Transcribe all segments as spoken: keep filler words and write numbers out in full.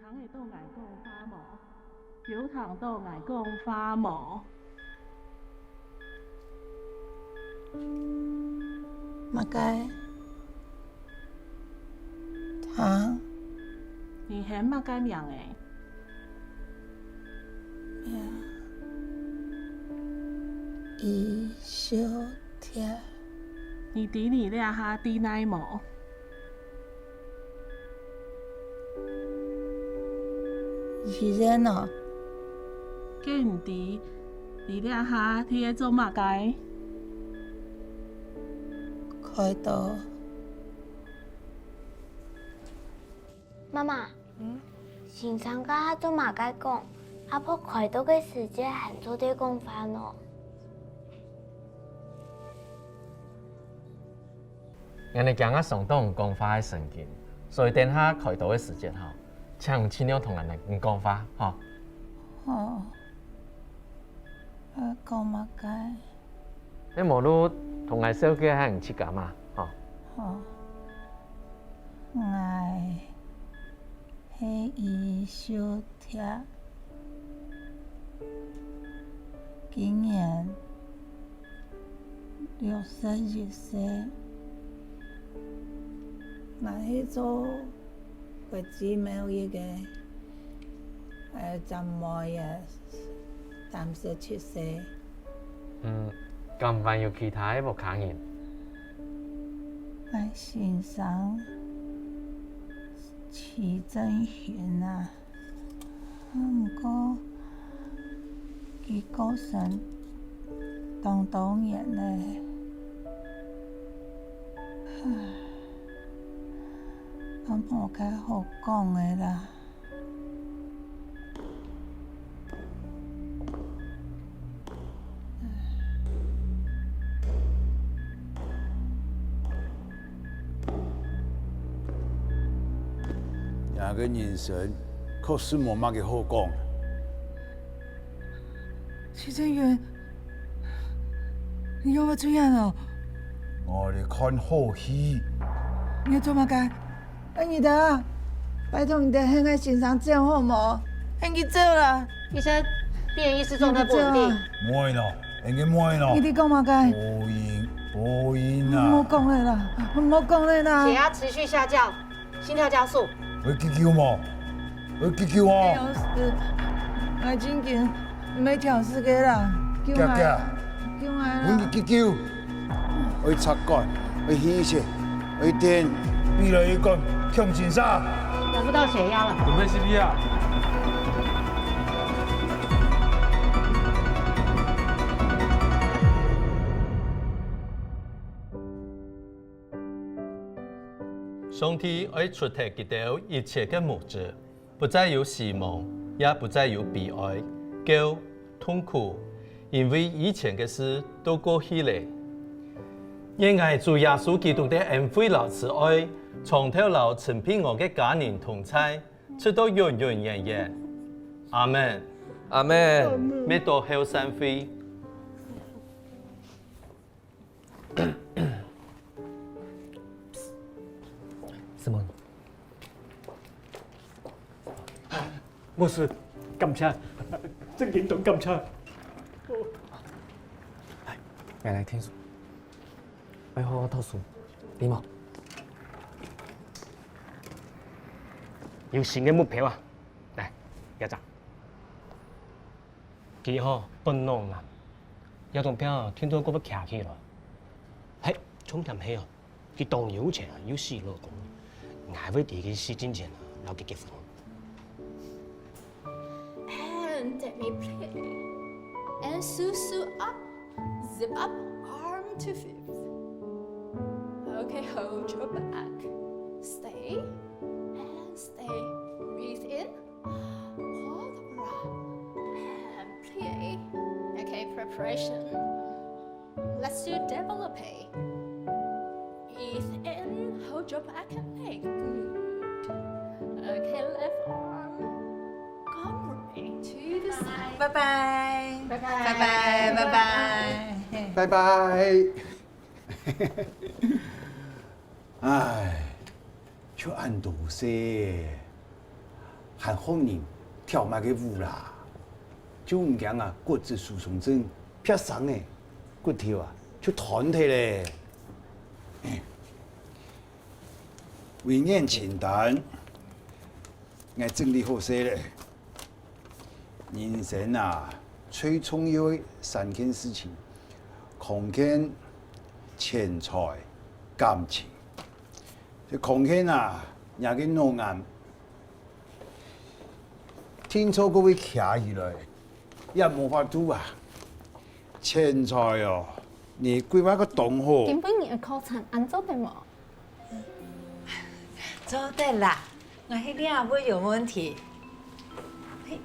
聽得到𠊎講話無？有聽到𠊎講話無？麼个？聽。你喊麼个名仔？ 呀，余秀婷。你知你這下在哪無？醫院哦。該你知，你這下在做麼个？開刀。 媽媽，嗯？先生該下做麼个講？阿婆開刀个時節還做得講話呢？𠊎等驚啊傷到你講話个神經，所以等下開刀个時節吼，請你盡量同𠊎等講話吼。好，愛講麼个？ 該無就同𠊎紹介下你自家嘛，吼。好，𠊎係余秀婷，今年六十一歲。𠊎係做國際貿易个，呃，姊妹仔，三十七歲。 嗯，敢還有其他个屋下人？𠊎先生徐振興啊，毋過佢過身當多年了，唉，也無較好講个啦。 若个人生確實無麼个好講。徐振元，你又愛出院了？𠊎來看好戲。你愛做麼个？ 哎，你兜啊，拜託你兜喊𠊎先生走好無？喊佢走啦！醫生，病人意識狀態不穩定。喊佢走啊！莫啦，喊佢莫啦！你在講麼个？報應，報應啊！莫講了啦，莫講了啦！血壓持續下降，心跳加速。愛急救無？愛急救哦！沒有事，𠊎正經 毋係挑事个啦，救𠊎，姐姐，救𠊎啦！分佢急救，愛插管，愛氣切，愛電，比來一管，強心殺。達不到血壓了。準備C P R。上帝愛除忒佢兜一切个目汁。 不再有死亡，也不再有悲哀、噭、痛苦，因為以前个事都過去了。願𠊎主耶穌基督个恩惠摎慈愛，常透摎陳平安个家人同在，直到永永遠遠。阿門。阿門。乜到後散會。 什麼？牧師，感謝，真經當感謝。來，來，來，聽書。愛好好讀書，知無？有新个目標啊！來，這隻。 佢吼，本來啊，這種病啊，聽說過會徛起來。嘿，重點係哦，佢當有錢啊，又死老公，𠊎會在佢死進前啊，摎佢結婚。And let me play. And Susu up, zip up, arm to fifth. Okay, hold your back. Stay and stay. Breathe in. Hold, rub, and plie. Okay, preparation. Let's do développé. Breathe in, hold your back and leg. Good. Okay, left arm. Come rotate to the side. 拜拜。拜拜。拜拜，拜拜。拜拜。 唉，就恁多事，還學人跳麼个舞啦？就毋驚啊，骨質疏鬆症，劈傷仔，骨頭啊就斷忒咧。遺願清單，𠊎整理好勢咧。人生啊，最重要个三件事情：康健、錢財、感情。 這康健啊，若个腦癌，聽說過會徛起來，也無法度啊。錢財哦，你規劃个當好。今晡日个課程恁做得無？做得啦，𠊎係這會有問題。嘿，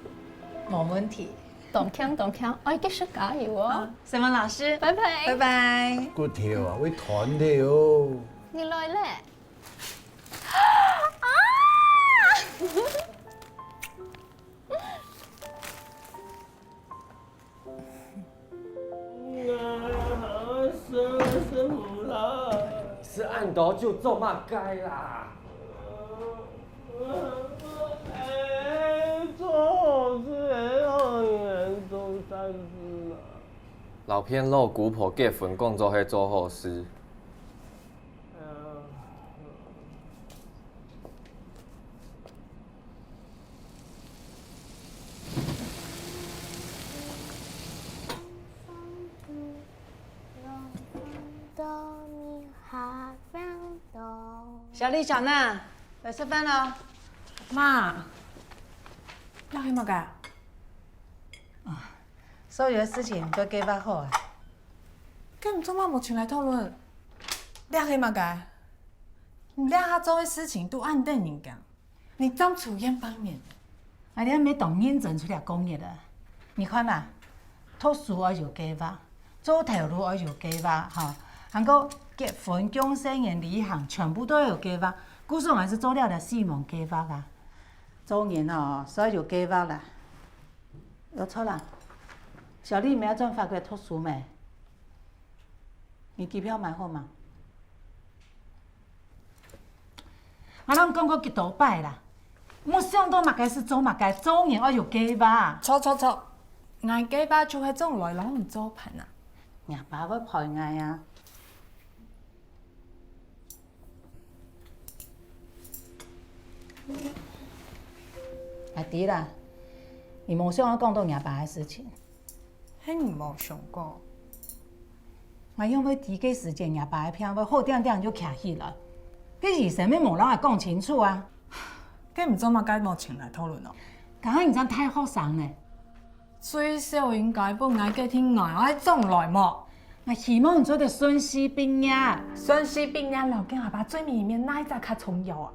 無問題。當慶當慶，愛繼續加油哦！啊，沈文老師，拜拜。拜拜。骨頭啊，會斷忒哦。你來咧。啊！食恁多酒做麼个啦？做好事，做善事嘛。摎騙老姑婆結婚講做係做好事。 小麗、小娜，來食飯囉。媽，這係麼个啊？啊，所有个事情都計劃好啊。該你做麼無請𠊎討論？這係麼个？你這下做个事情都恁得人驚。 你正出現半年，𠊎這乜當認真出來過日啊。你看啊，讀書愛有計劃，做頭路愛有計劃，吼，還過結婚、降細人、旅行，全部都愛有計劃。故所𠊎係做了這四項計劃啊。做人哦，需要有計劃啦。有著啦，小麗乜愛轉法國讀書咩？你機票買好嗎？ 𠊎摎你講過幾多擺啦，莫想到麼个時做麼个，做人愛有計劃。著著著，𠊎計劃就係轉來摎你做伴啊。若爸會陪𠊎啊。𠊎知啦，你無想愛講到若爸个事情。 係你無想過。𠊎仰會知該時節若爸个病會好定定就徛起來？該醫生乜無摎𠊎講清楚啊！該你做麼个無請𠊎討論哦？該下你正大學生呢。最少應該分𠊎決定𠊎愛轉來無？𠊎希望你做得順序畢業。順序畢業摎該阿爸最尾一面哪一隻較重要啊？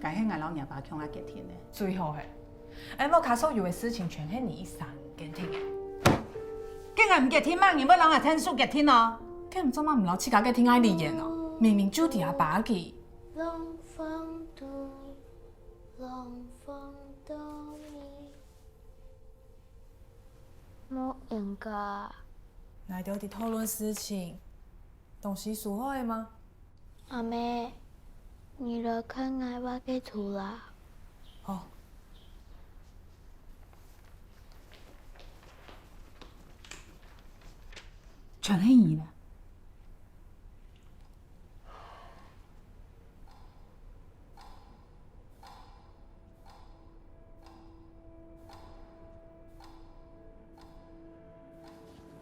該係𠊎摎若爸共下決定个。最好係，恁樣下所有个事情全係你一儕決定个。該𠊎毋決定，麼人會摎𠊎𢯭手決定哦？該你做麼毋摎自家決定个利益哦？明明就在阿爸屋企。無應該。𠊎兜在討論事情，東西收好了嗎？ 阿姆，你來看𠊎畫个圖啦。好。全係你啦。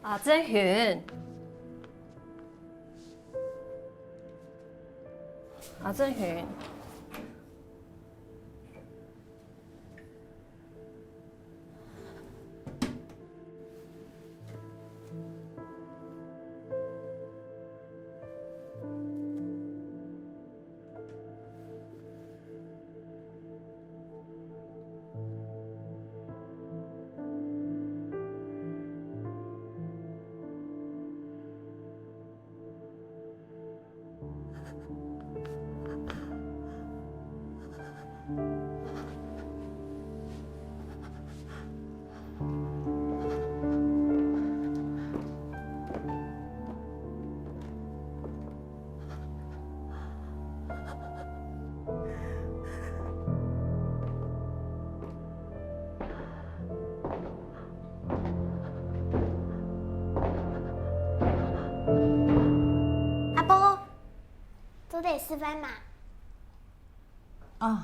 阿振雲，阿振雲。我得示範嘛。哦。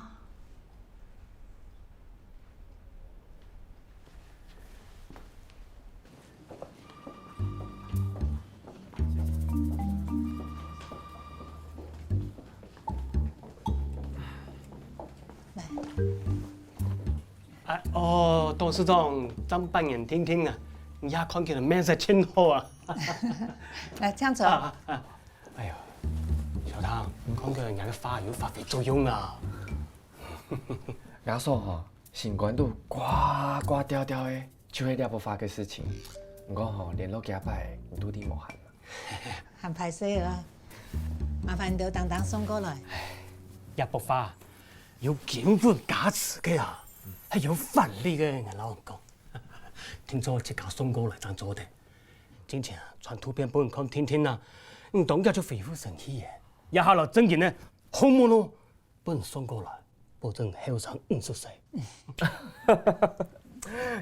來。啊，哦，董事長，張半年聽聽啊，你也看起來面色真好啊。來，請坐。啊，啊，啊，哎呀，小唐，你看起來人个話有發揮作用啊。阿叔吼，心肝肚掛掛吊吊个，就係這幅畫个事情。毋過吼，聯絡幾下擺，你都知無閒。 還歹勢啊，麻煩你兜當當送過來。這幅畫有金粉加持个啊，還有法力个，𠊎摎你講。定著自家送過來正做得。進前啊，傳圖片分你看定定啊，你當下就恢復神氣耶。這下來正經个，好無咯？ 分送過來，保證後生五十歲。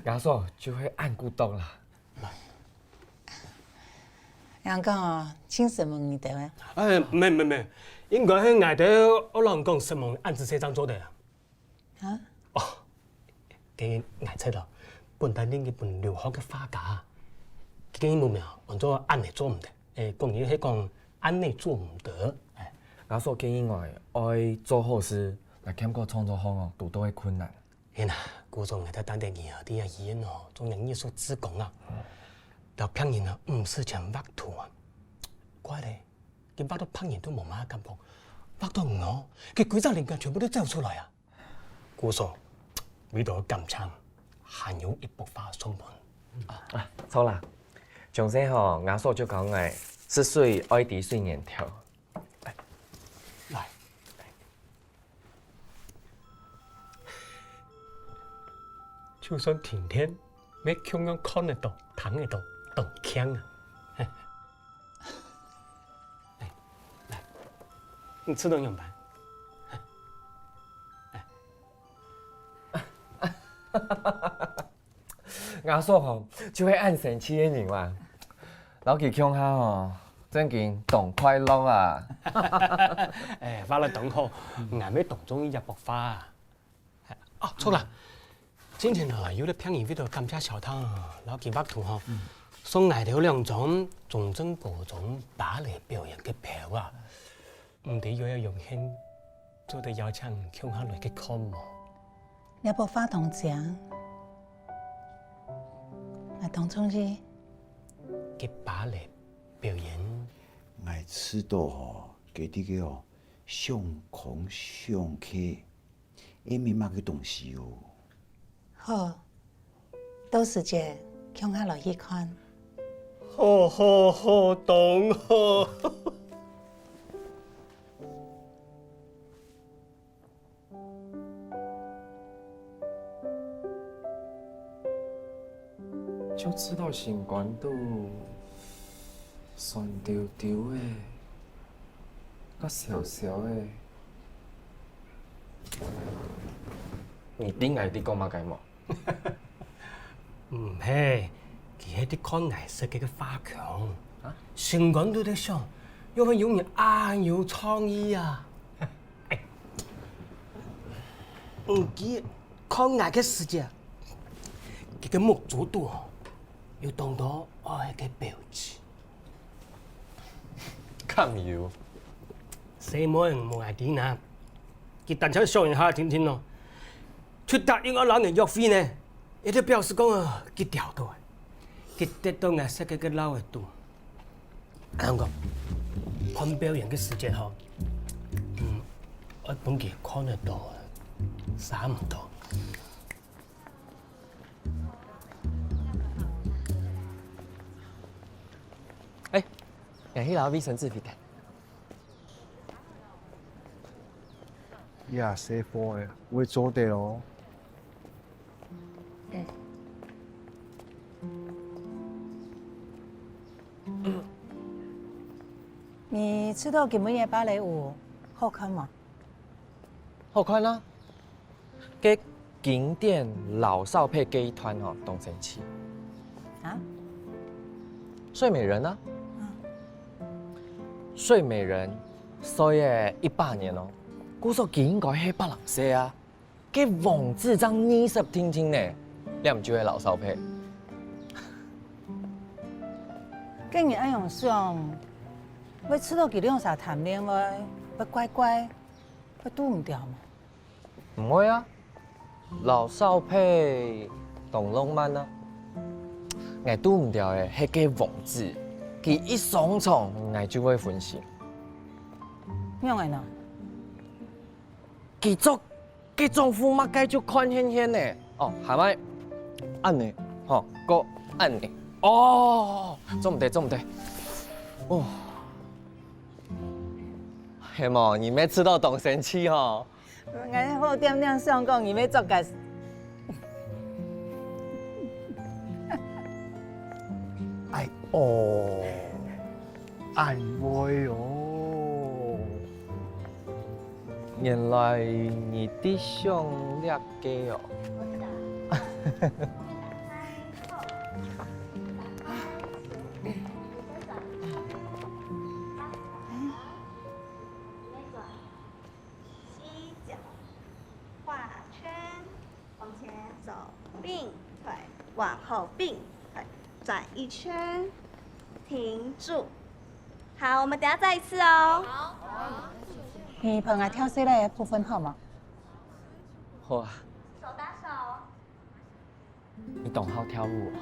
阿叔就係恁古董啦。人講哦，盡承蒙你兜啊。哎，毋係毋係毋係，應該係𠊎兜愛摎你講承蒙恁仔細正做得啊。啊？哦，該𠊎識了，本來另一本留學个畫家，佢个英文名安做恁仔做毋得，誒，國語係講恁仔做毋得。哎， 阿叔建議𠊎愛做好事，來兼顧創作項哦，堵著个困難。係啊，故所𠊎兜擔得你啊，在這醫院哦，做人藝術志工啊。摎病人啊，毋使錢畫圖啊。怪咧，佢畫到別人都無麼个感覺，畫到你哦，佢歸隻靈感全部都走出來啊。 故所，為著感謝，還有一幅畫送分你。啊，著啦。從細吼，阿叔就教𠊎，食水愛知水源頭。來，就算停電，乜共樣看得著、聽得著、當慶啊！ 哎，來，你試著仰般？哎，阿叔吼，就係恁神奇个人哇！摎佢共下吼，正經當快樂啊！哎，畫了當好，𠊎乜當中意這幅畫啊。 哦，著啦！進前啊，有兜病人為著感謝小唐啊，摎佢畫圖吼，送𠊎兜兩張中正高中芭蕾表演个票啊。毋知有一榮幸，做得邀請共下來去看無？這幅畫當靚，𠊎當中意。該芭蕾表演，𠊎試著吼，佢兜个哦，相看相契。 係麼个東西哦？好，到時節共下來去看。好好好，當好！就試著心肝肚酸溜溜仔，佮燒燒仔。 你知𠊎在講麼个無？毋係，佢係在看𠊎設計个畫框。啊？心肝肚在想，仰會有人恁有創意啊！哎，你知看𠊎个時節，佢个目珠肚吼，有當多愛个標記。 敢有？細妹無愛知哪，佢單淨想一下定定咯，就答應愛摎𠊎約會呢，這就表示講啊，佢釣著，佢得著𠊎設計个尞仔肚。恁樣講，看表演个時節吼，嗯，愛分佢看得著，捎毋著。 哎，𠊎去拿衛生紙分你。呀，細貨仔，會做得哦。你試著今晡日个芭蕾舞好看無？ 好看啊！該經典老少配該一團吼，當生趣。啊？睡美人啊！睡美人所以一百年哦，故所佢應該係白冷色啊，該黃紙正二十定定呢，這毋就係老少配？該你恁樣想，會試著佢兩儕談戀愛，會怪怪，會堵毋著無？ 毋會啊，老少配當浪漫啊。𠊎堵毋著个係該黃紙，佢一上床，𠊎就會分心。仰仔呢？佢著該長褲麼个就看現現呢。哦，還愛恁呢，吼，過恁呢。哦，做毋得，做毋得。哦，係無？你乜試著當生趣吼？ 𠊎好恬恬想講你會著个。哎哦，哎喂哦，原來你在想這个哦。往前走，并腿，往后并腿，转一圈，停住。好，我们等下再一次哦。你陪𠊎跳起來个部分好無？好啊。手搭手。你當好跳舞哦。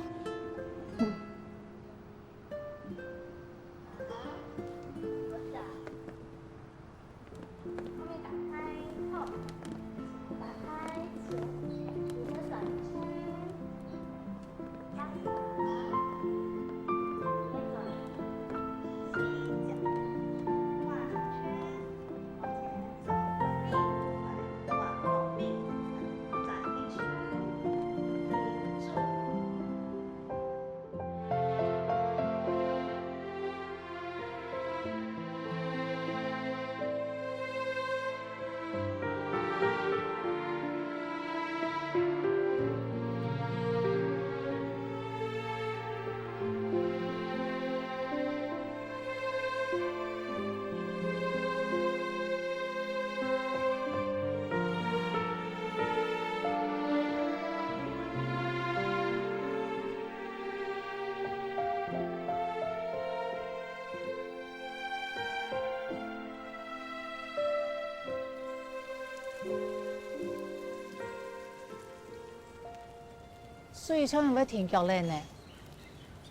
水像會停腳了呢。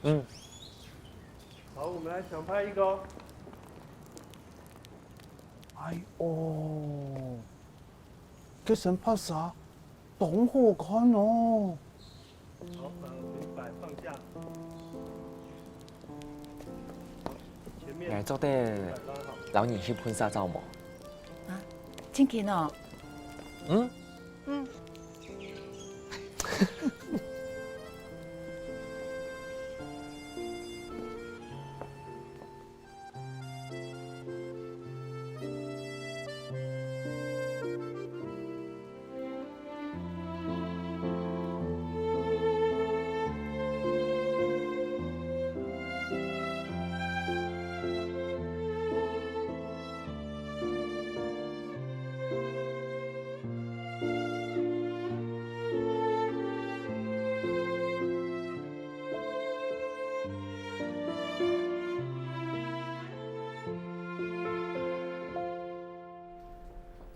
嗯。好，我们来抢拍一个哦。哎哦，这身白纱当好看哦。好，反而平摆放下。前面。来，做得，然后你去喷洒照无？啊，真紧哦。嗯。 嗯。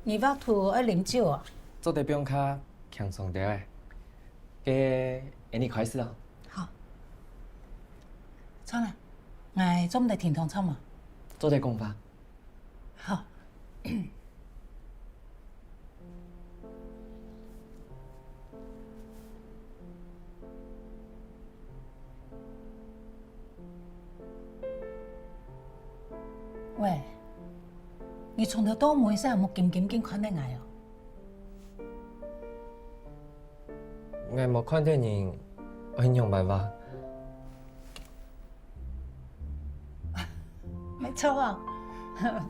你畫圖愛啉酒啊？做得放較輕鬆兜仔。該，𠊎等開始啊。好。坐啦，𠊎做毋得停動坐無？做得講話。 好。喂，你從頭到尾係無金金緊看等𠊎哦？ 𠊎無看著人，愛仰般話？無錯啊，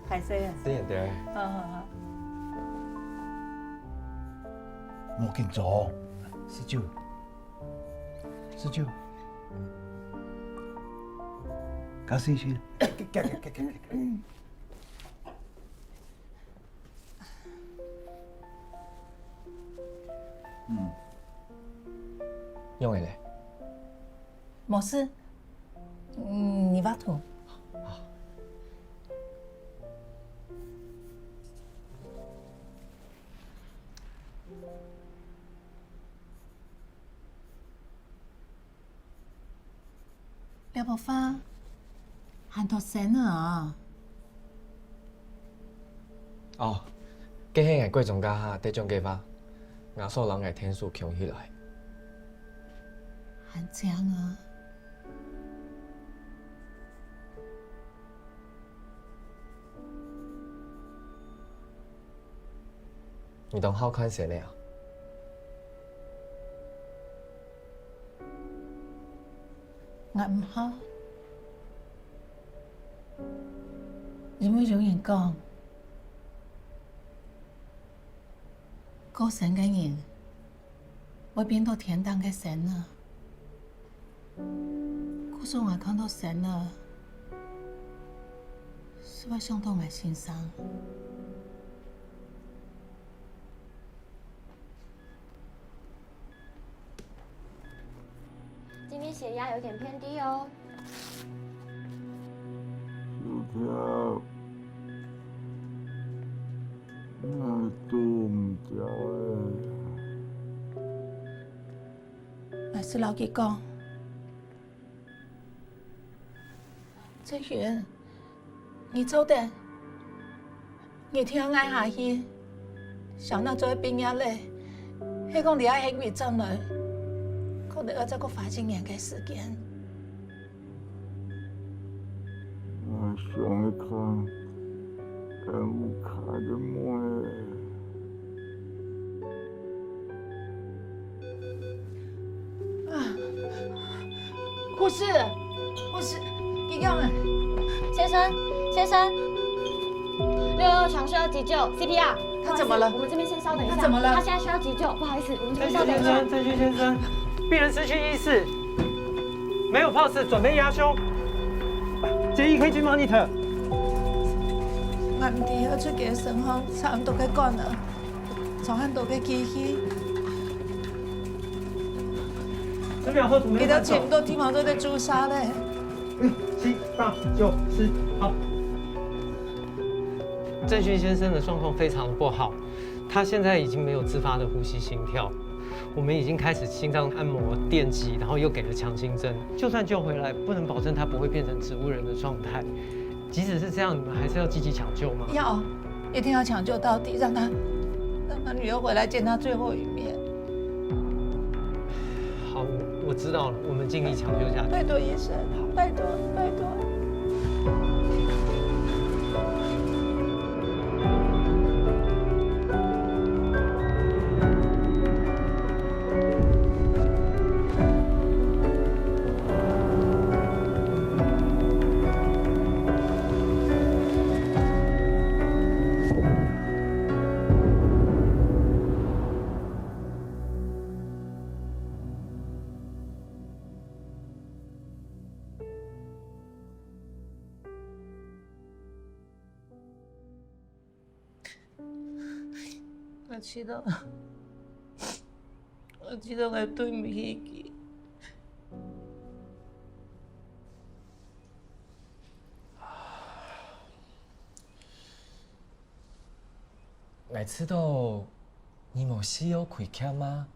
歹勢啊。對呀，對呀。好好好。無緊張，食酒，食酒，較細心。嗯。仰仔咧？無事，嗯，你畫圖。這幅畫還著新仔啊！哦，該係𠊎國中該下得獎个畫，吾嫂摎𠊎𢯭手共起來。還靚啊！ 你當好看新仔啊？𠊎毋好，因為有人講，過身个人會變到天頂个仙仔。 故所𠊎看著仙仔，就會想著𠊎先生。今天血壓有點偏低哦。小姐，𠊎肚毋枵咧。𠊎就摎佢講， 振雲，你做得，你一定愛挨下去。小娜做得畢業咧，係講這下係尾站來，可能愛再過花一年个時間。𠊎想愛看𠊎屋下个妹。 護士，護士，你仰仔？先生，先生，六六六需要急救，C P R。他怎麼了？不好意思，我們這邊先稍等一下。他怎麼了？他現在需要急救，不好意思，我們這邊稍等一下。振興先生，振興先生，病人失去意識，沒有pulse，準備壓胸。建議可以去monitor。𠊎毋知愛出去个身項插恁多个管仔，插恁多个機器。 十秒後準備換手。佢兜尋毋到地方做得注射咧。七、八、九、十，好。振興先生的狀況非常不好，他現在已經沒有自發的呼吸心跳，我們已經開始心臟按摩、電擊，然後又給了強心針。就算救回來，不能保證他不會變成植物人的狀態。 即使是這樣，你們還是要積極搶救嗎？要，一定要搶救到底，讓他，讓他女兒回來見他最後一面。好，我，我知道了，我們盡力搶救下去。拜託醫生，拜託，拜託。𠊎知道，𠊎知道𠊎對毋起佢。𠊎知道你無需要虧欠啊，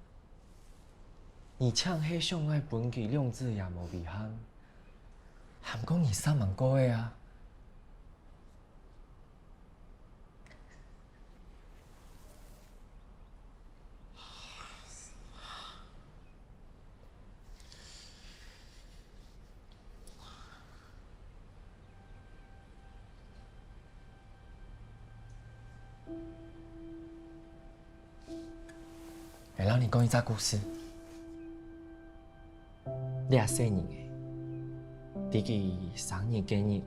你淨係想愛分佢兩子爺無遺憾，毋過你煞猛過仔啊！ 𠊎摎你講一隻故事。這細人仔，在佢生日該日，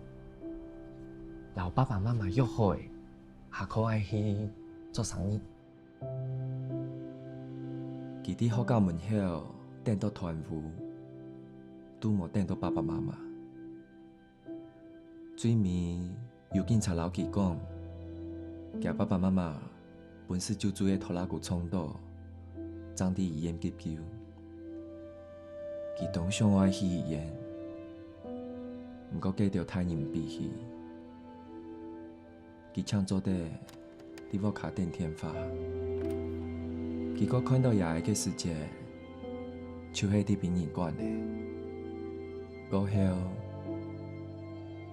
摎爸爸媽媽約好仔，下課愛去做生日。佢在學校門口等到斷烏，都無等到爸爸媽媽。 最尾有警察摎佢講，厥爸爸媽媽分食酒醉个拖拉庫撞到，正在醫院急救。佢當想愛去醫院，毋過該兜大人毋畀去。佢淨做得在屋下等電話。佢過看到爺哀个時節，就係在殯儀館了。過後，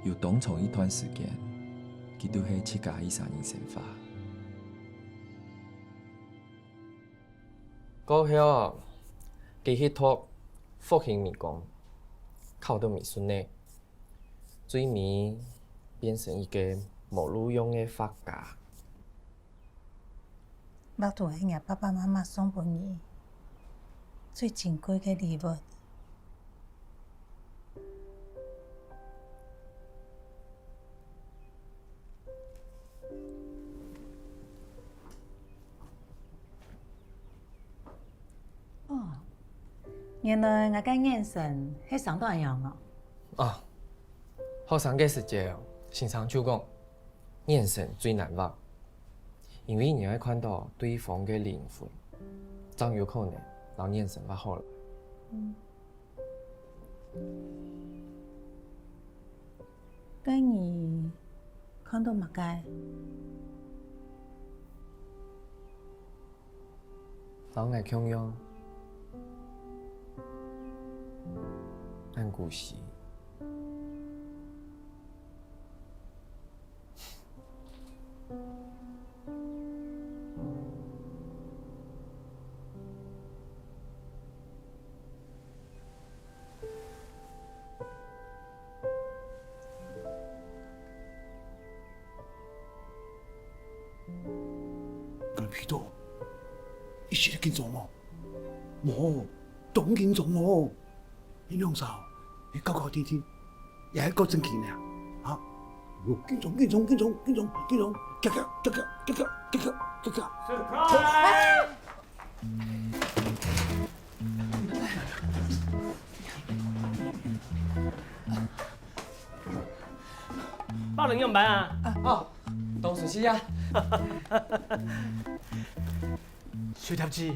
有當長一段時間，佢都係自家一儕人生活。 過後，佢去讀復興美工，考到美術系，最尾變成一個無路用个畫家。畫圖係𠊎爸爸媽媽送分你最珍貴个禮物。 哦，原來𠊎个眼神係生到恁樣哦。啊，學生个時節哦，先生就講，眼神最難畫，因為你愛看到對方个靈魂，正有可能摎眼神畫好來。嗯。 該你看到麼个？摎𠊎共樣，恁孤栖。 𠊎鼻到，一息都緊張哦。無，當緊張哦。你兩儕，你搞搞定定，也係搞正經个啊？啊？緊張，緊張，緊張，緊張，緊張，遽遽，遽遽，遽遽，遽遽，遽遽。Surprise！ 伯倫仰般啊？哦，當順序啊。小貼士。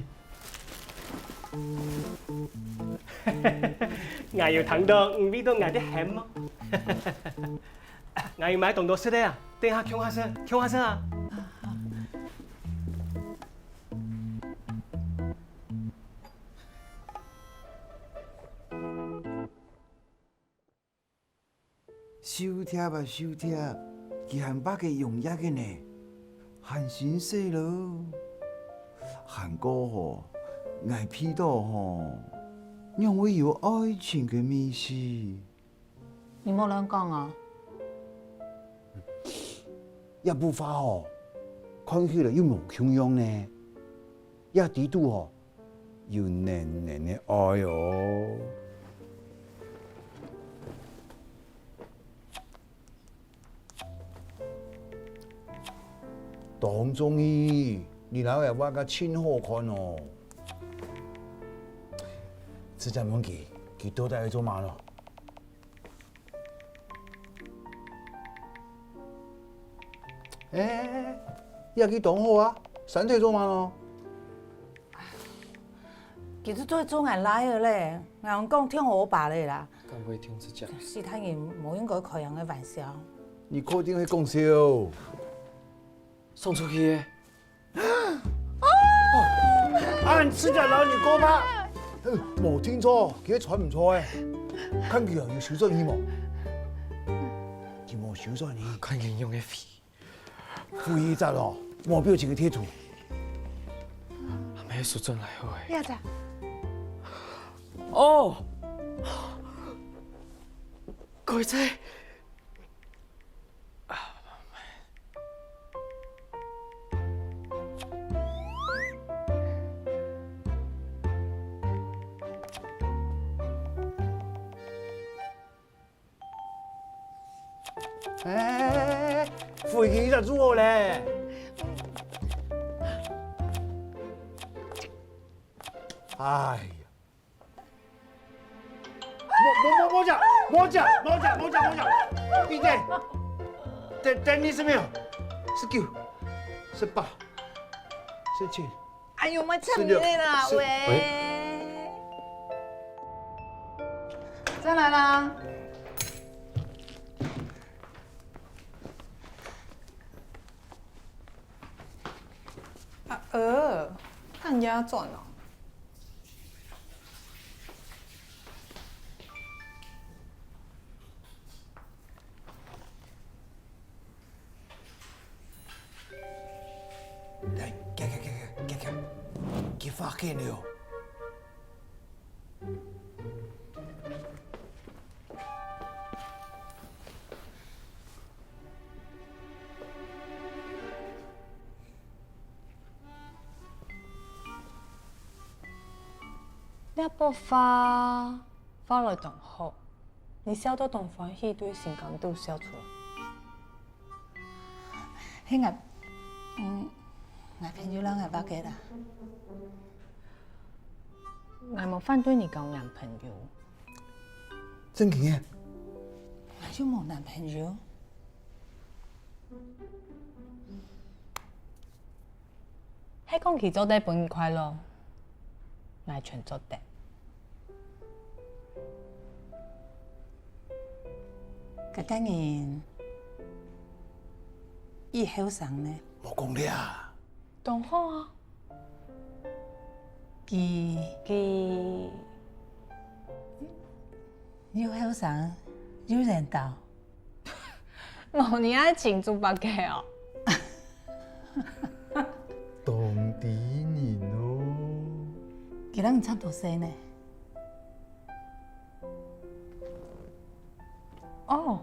𠊎有聽到，你為著𠊎在喊無？𠊎有買當多食个啊，等下共下食，共下食啊。 秀貼啊秀貼，佢還畫个容易个呢，還新鮮咯。還過吼，𠊎鼻到吼，仰會有愛情个味緒？你莫亂講哦。這幅畫吼，看起來又無共樣呢。這底肚吼， 有濃濃个愛哦。當中意，你老爺畫个盡好看哦。自家問佢，佢到底愛做麼个咯？ 欸，這个當好啊，三歲做麼个咯？佢就做做𠊎倈仔咧，𠊎講聽我爸咧啦。敢會聽自家？其他人無應該開恁樣个玩笑。你確定係講笑？送出去个。 恁自家摎你告白？無聽著，佢係傳毋著欸。看佢啊，有收著你無？佢無收著你。看佢用个飛，飛一隻哦，無表情个貼圖。還沒收轉來好欸。呀咋？哦，該在。 欸，飛機就做好咧。哎呀， 莫莫莫莫講，莫講，莫講，莫講，莫講！閉嘴！等等你十秒，十九，十八，十七，哎喲，莫插你啦，喂。再來啦。啊，呃，看人家轉哦。 這幅畫畫來當好，你笑到當歡喜，對心肝肚笑出來。係𠊎，嗯，𠊎朋友摎𠊎畫个啦。𠊎無反對你交男朋友。正經个？𠊎又無男朋友。 係講佢做得分你快樂，𠊎全做得。該個人已後生呢？莫講了啊！當好啊！佢佢又後生又緣投。 無你愛清楚白个哦。當知人哦。佢摎你差多歲呢？哦。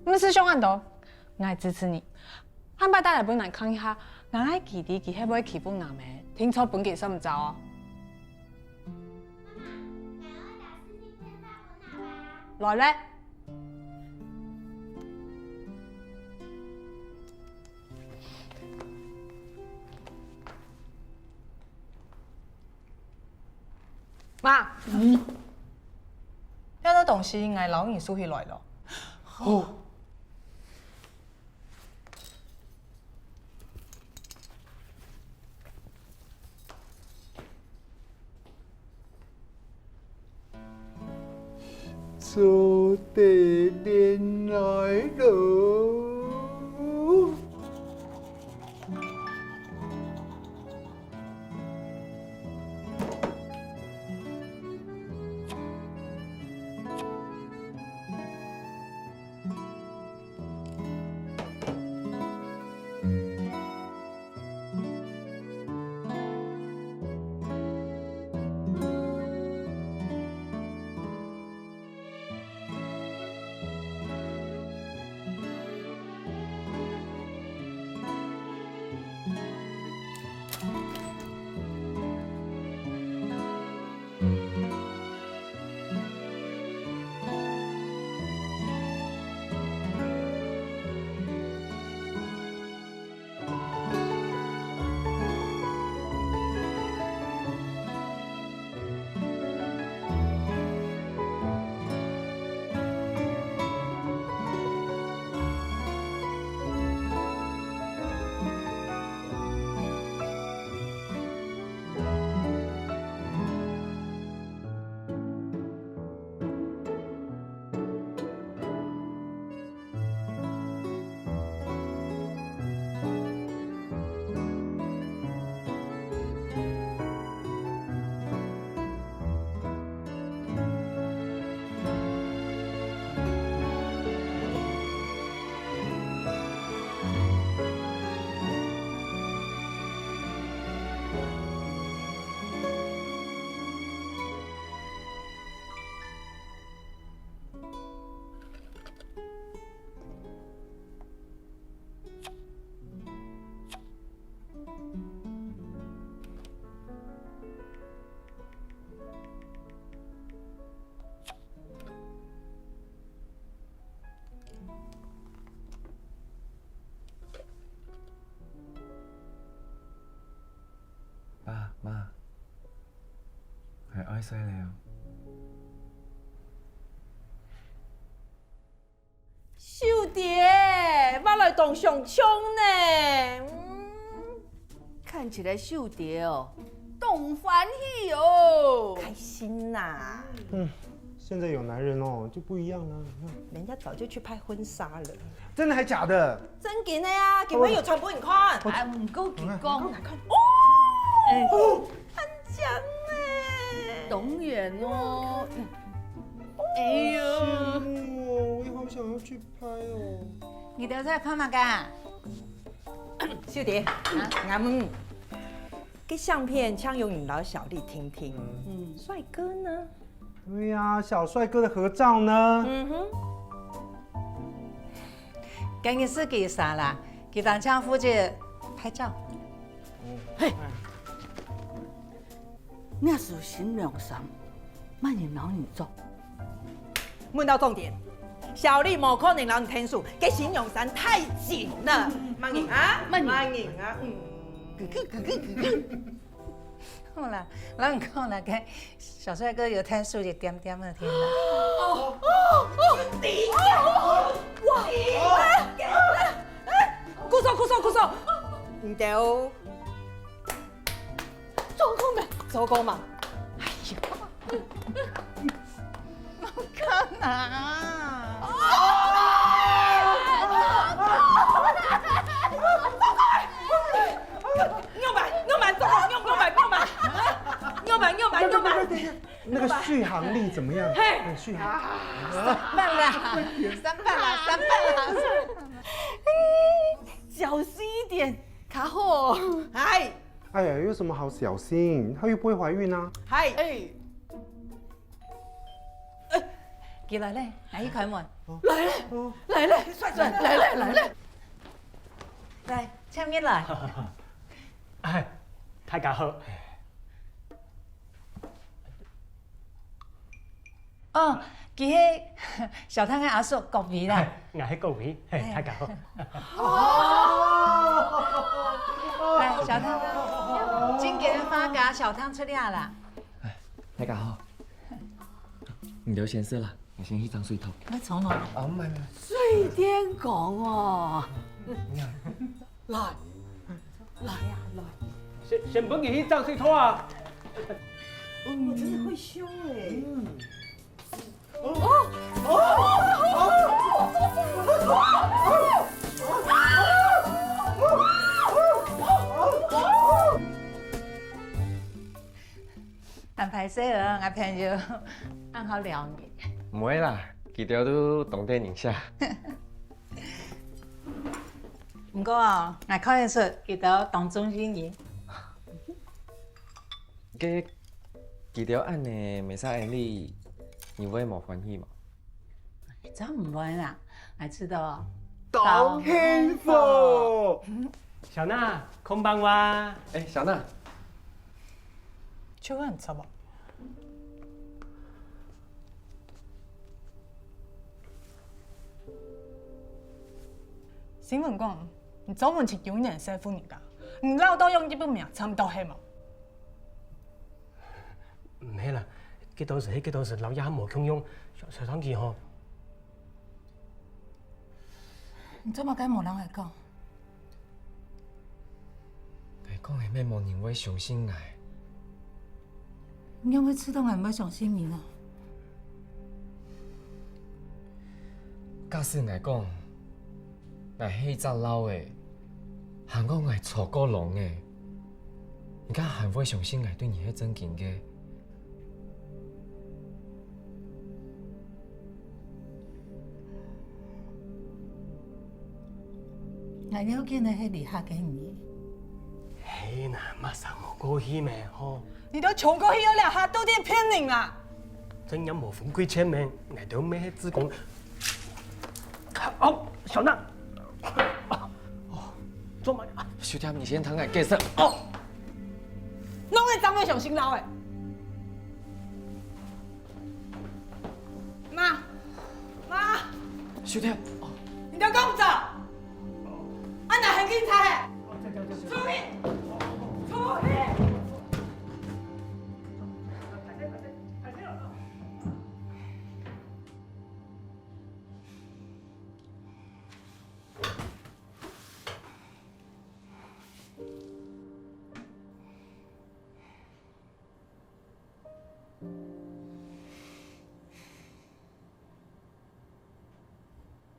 毋使想恁多，𠊎支持你。下擺帶來分𠊎看一下，𠊎愛佢知佢係會欺負𠊎咩？定著分佢睡毋著哦。 來咧。媽，嗯，這兜東西𠊎摎你收起來了。好。 做得戀愛囉。爸媽，𠊎愛睡了。秀蝶，媽來當相像呢。嗯，看起來秀蝶哦，當歡喜哦。開心啦。嗯，現在有男人哦，就不一樣了。你看，人家早就去拍婚紗了。真的還假的？正經个啊，今晡日有傳分你看。哎，毋過佢講，哦，哎，很強哎。當然哦。哎喲，羨慕哦，我也好想要去拍哦。你等下在拍麼个啊？秀蝶，啊，𠊎問你，這相片請用你摎小麗聽聽。嗯，帥哥呢？ 對呀，小帥哥的合照呢？嗯哼。今日係佢生日，佢當淨負責拍照。嘿，你係新娘衫，麼人摎你做？問到重點，小麗無可能摎你𢯭手，該新娘衫太緊了。麼人啊？麼人啊？嗯。 好啦，𠊎講啦，該小帥哥有𢯭手一點點个天啦。哦，哦，哦，哇！哎，哎，哎，鼓手，鼓手，鼓手！你兜做過無？做過無？哎喲！ 看啊！仰般，仰般，仰般，仰般，仰般，仰般。那個續航力怎麼樣？嘿，哎，續航。三八啦，三八啦，三八啦。小心一點，較好。哎，哎呀，有什麼好小心？她又不會懷孕啊。嗨，哎， 哎，佢來咧，來去開門。來咧，來咧，帥帥，來咧，來咧。來，請入來。哎，大家好。哦，佢係小湯个阿叔，國偉啦。哎，𠊎係國偉，嘿，哎。大家好。哦。來，小湯，今日个花甲小湯出來啦。哎，大家好。 你兜先食啦，𠊎先去裝水桶。𠊎坐落。啊，毋係，毋係。水電工哦。來，來呀，來。先，先分佢去裝水桶啊。我真的會修欸。哦，哦，哦。 恁歹勢哦，𠊎朋友恁好撩你。毋會啦，佢兜都當得人惜。毋過哦，𠊎看得出佢兜當中意你。該佢兜恁呢，無啥愛你，你會無歡喜無？ 真毋會啦，𠊎知道哦。當幸福！小娜，こんばんは。哎，小娜。就很差吧。新聞講，你專門請九年生婦人家，你老到用日本名差毋多係無？ 毋係啦，該當時係該當時摎這下無共樣，小，小湯佢吼。你做麼个無摎𠊎講？𠊎講係乜無人會相信𠊎。你仰會知道𠊎毋會相信你呢？假使𠊎講， 𠊎係一隻老仔，還講𠊎坐過籠仔，你敢還會相信𠊎對你係正經个？𠊎要緊个係這下个你。係啦，麼儕無過去咩，吼？ 你兜衝過去，這下到底騙人啊！正經無分佢錢咩，𠊎兜乜係志工。哦，小娜。哦，做麼个？小姐，你先聽𠊎解釋。哦，攏係張偉雄先摎个。 媽，媽，小天，你兜敢毋走？恁樣喊警察嘿！出去！出去！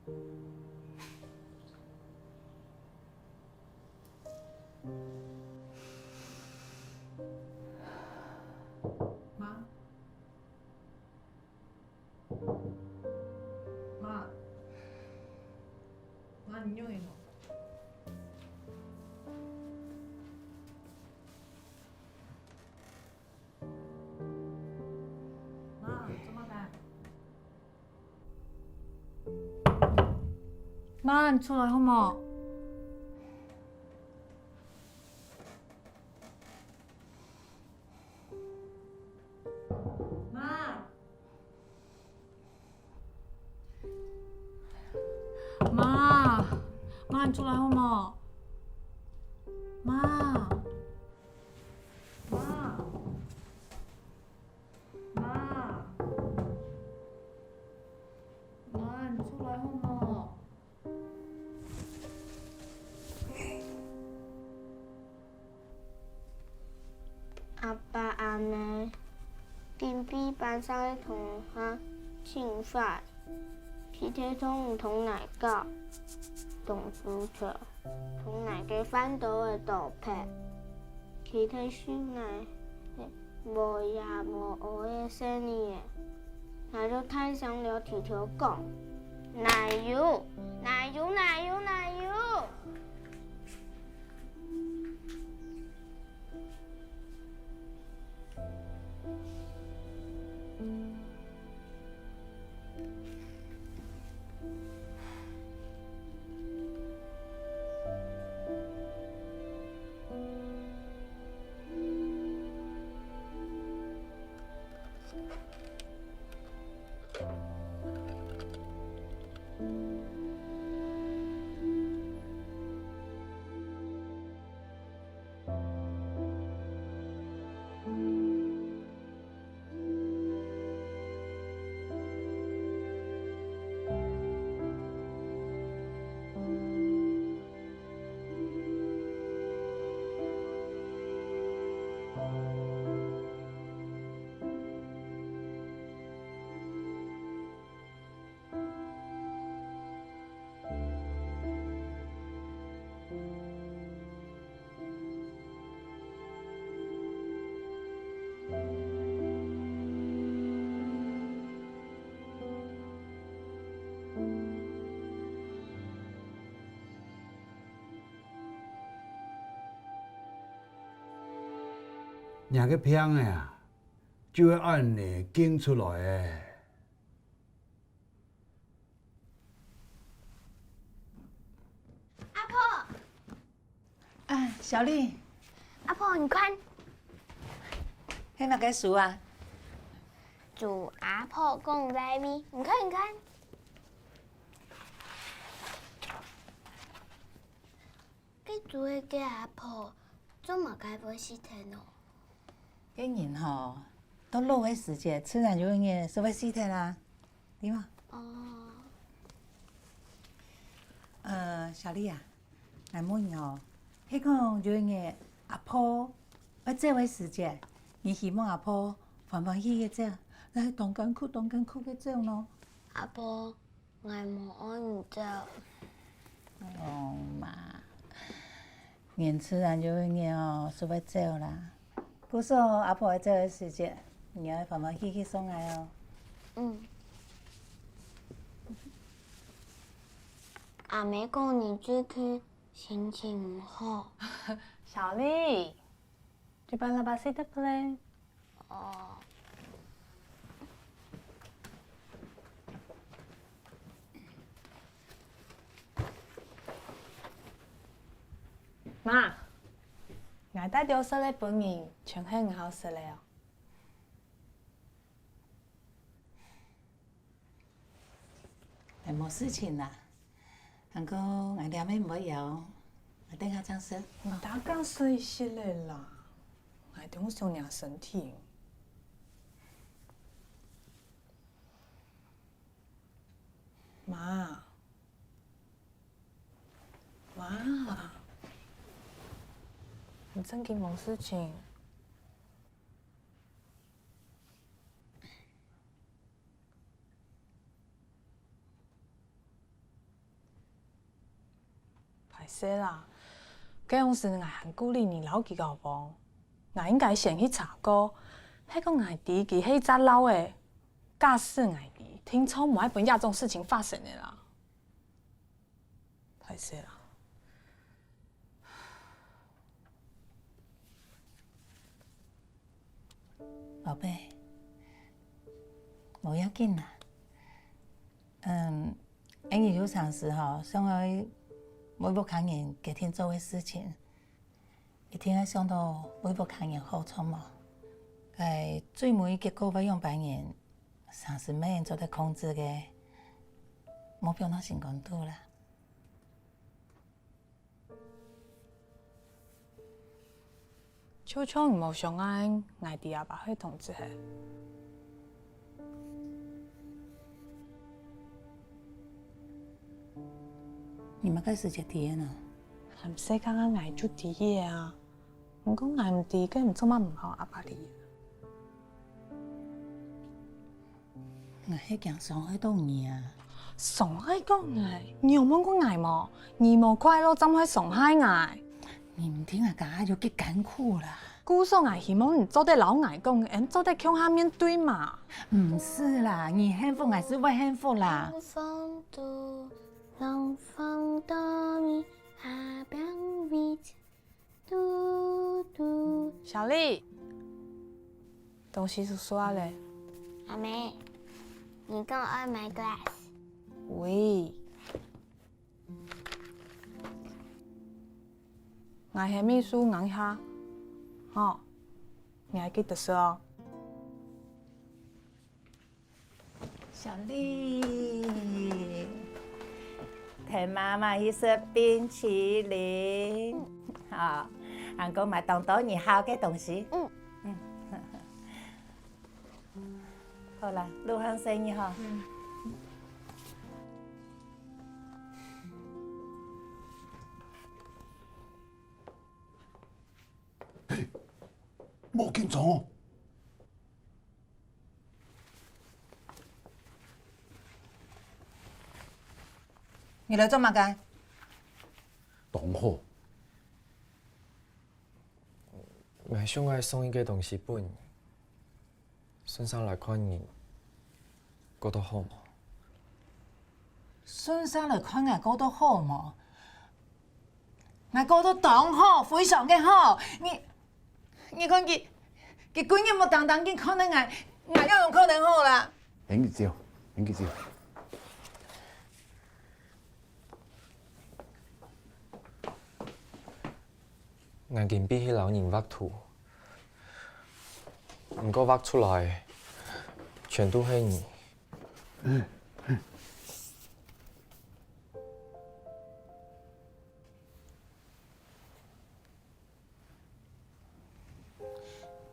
媽，媽，媽，你仰仔無？媽，做麼个？媽，你出來好無？ 媽，媽，媽，你出來好無？媽，媽，媽，媽，你出來好無？ 阿爸阿姆，今晡班上个同學盡壞，佢兜同毋同𠊎搞，動手腳，同𠊎个飯兜仔剁忒。佢兜笑𠊎 無爺無阿个細人仔，𠊎就大聲摎佢兜講：哪有，哪有，哪有，哪有！ 若个病仔啊，就會恁呢緊出來欸。 阿婆！啊，小麗。阿婆，你看。係麼个書啊？豬阿婆講話个，你看，你看。該豬仔个阿婆，做麼个會死忒呢？該人吼，到老个時節，自然有一日就會死忒啊。 對無？哦。呃，小麗啊，𠊎問你哦，係講有一日阿婆愛走个時節，你希望阿婆歡歡喜喜走，還係當艱苦、當艱苦个走呢？阿婆，𠊎無愛你走。哦，媽。 人自然有一日哦，就會走啦。故所阿婆愛走个時節，你愛歡歡喜喜送𠊎哦。嗯。阿姆講你最近心情毋好。小麗，嘴巴喇叭死得嘞。 哦。媽，𠊎帶兜食个分你，全係你好食个哦。 哎，無事情啦。還過𠊎這下毋會枵，𠊎等下正食。你大家食一息仔啦，𠊎當想你身體。媽，媽，你正經無事情？係啦，該央時𠊎還顧慮你摎佢个好無？𠊎應該先去查過，係講𠊎知佢係一隻老个，假使𠊎知，定著無愛分這種事情發生个啦。 壞勢啦。寶貝，無要緊啦。嗯，𠊎有常時吼，想愛為屋下人決定做个事情，一定愛想到為屋下人好，著無？該最尾結果會仰般形， 常時乜做得控制个，莫放到心肝肚啦。就像你無相愛，𠊎知阿爸會同志係。你麼个時節知个呢？還細个𠊎就知个啊。毋過𠊎毋知，該你做麼毋摎阿爸知？ 𠊎係驚傷害到你啊！傷害到𠊎？你有問過𠊎無？你無快樂，正會傷害𠊎。你毋聽𠊎講，還有幾艱苦啦！故所𠊎希望你做得摎𠊎講，俺做得共下面對嘛。毋係啦，你幸福，𠊎就會幸福啦。 小麗，東西收收啊咧。阿姆，你講愛買glass。喂，𠊎喊秘書，等一下，吼，你愛記得收哦。 小麗，𢯭媽媽去食冰淇淋，好，還過買當多你好个東西。嗯。嗯。好啦，路上細義哈。嗯。嘿，莫緊張哦。 你來做麼个？當好。𠊎想愛送一個東西分你，順續來看你過得好無？順續來看𠊎過得好無？ 𠊎過得當好，非常个好。你，你看佢，佢歸日目盯盯緊看等𠊎，𠊎仰有可能好啦？𢯭佢走，𢯭佢走。𠊎今晡日去摎人畫圖，毋過畫出來全都係你。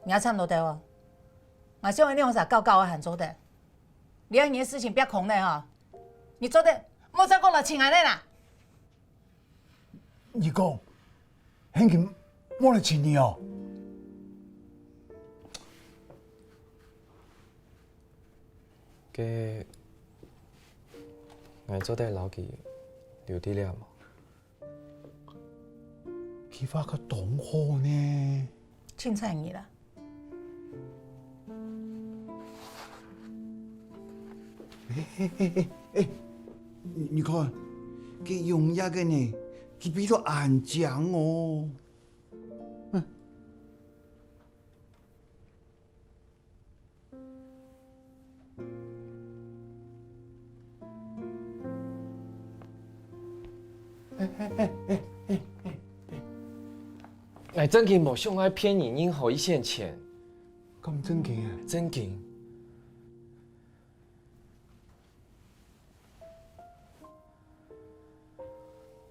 你還差毋多得哦。𠊎想你兩儕搞搞仔還做得，這下你个事情變空了吼。你做得莫再過來尋𠊎了啦！你講，𠯭佢莫來尋你哦？ 該，𠊎做得摎佢留在這無？佢畫甲當好呢。凊彩你啦。欸欸欸欸欸，你，你看，佢用這個呢，佢比到恁靚哦。哼。 𠊎正經無想愛騙你任何一仙錢。敢正經啊？正經。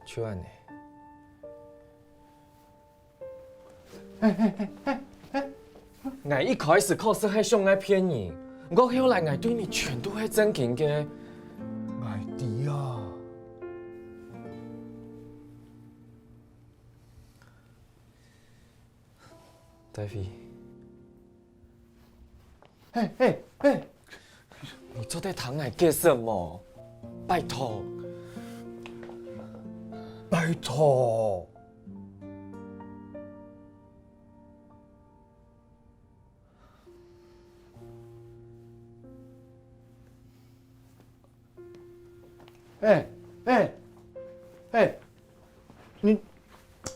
就恁呢。𠊎一開始確實係想愛騙你，毋過後來𠊎對你全都係正經个。𠊎知啊。大飛。 嘿，嘿，嘿。你做得聽𠊎解釋無？拜託。拜託。 哎，哎，哎，你，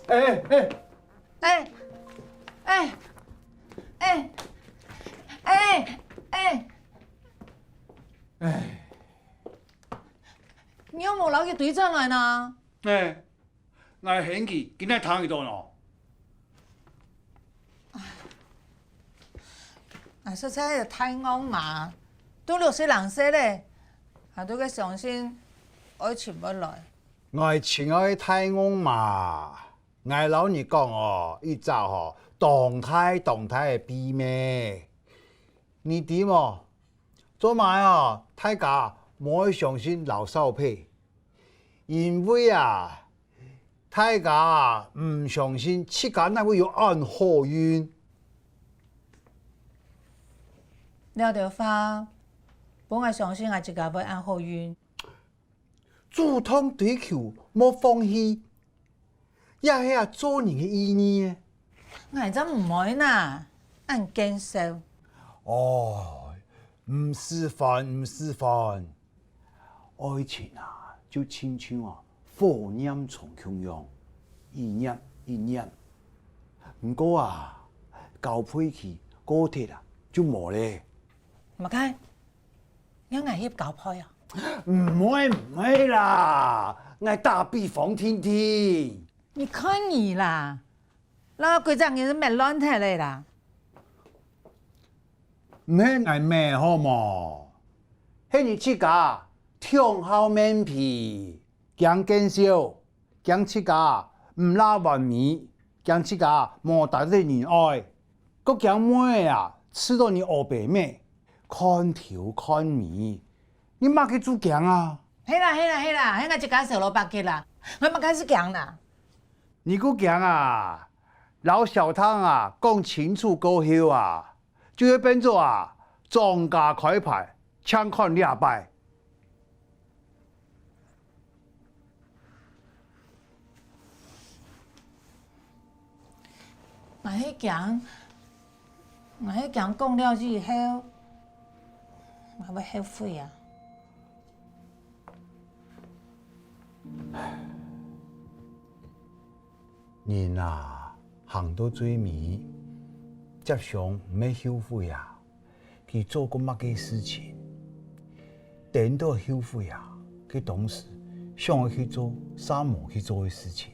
哎，哎，哎，哎，哎，哎，哎，哎，你有無摎佢追轉來呢？哎， 𠊎喊佢，今日聽佢到喏。𠊎實在係大戇嫲，都六十零歲咧，還都會相信愛情會來。𠊎親愛大戇嫲，𠊎摎你講哦，一隻吼，當大當大个秘密。你知無？做麼个哦，大家毋愛相信老少配。 因為啊，大家啊，毋相信自家哪會有恁好運。這兜話，分𠊎相信𠊎自家會恁好運。主動追求，莫放棄，這係啊做人个意義呢。𠊎正毋會哪，恁見笑。哦，毋使煩，毋使煩。 愛情啊，就親像啊，火焰蟲共樣，一燃一燃。毋過啊，交配期過忒啊，就無咧。麼个？你愛𠊎去交配啊？毋會，毋會啦，𠊎打比方定定。你看你啦， 摎歸隻人搣亂忒咧啦！毋係𠊎搣好無？係你自家暢好面皮，驚見笑，驚自家毋罅完美，驚自家無值得人愛，還驚妹仔啊，試著你烏白搣，看頭看尾，你麼个事驚啊？係啦係啦係啦，係𠊎自家小老百結啦，𠊎麼个事驚啦？ 你還驚啊？摎小湯啊講清楚過後啊，就會變做啊，莊家開牌，淨看這擺。𠊎係驚，𠊎係驚講了以後，𠊎會後悔啊。 人啊，行到最尾，輒常毋會後悔啊，佢做過麼个事情。等到後悔啊，佢當時想愛去做，煞無去做个事情。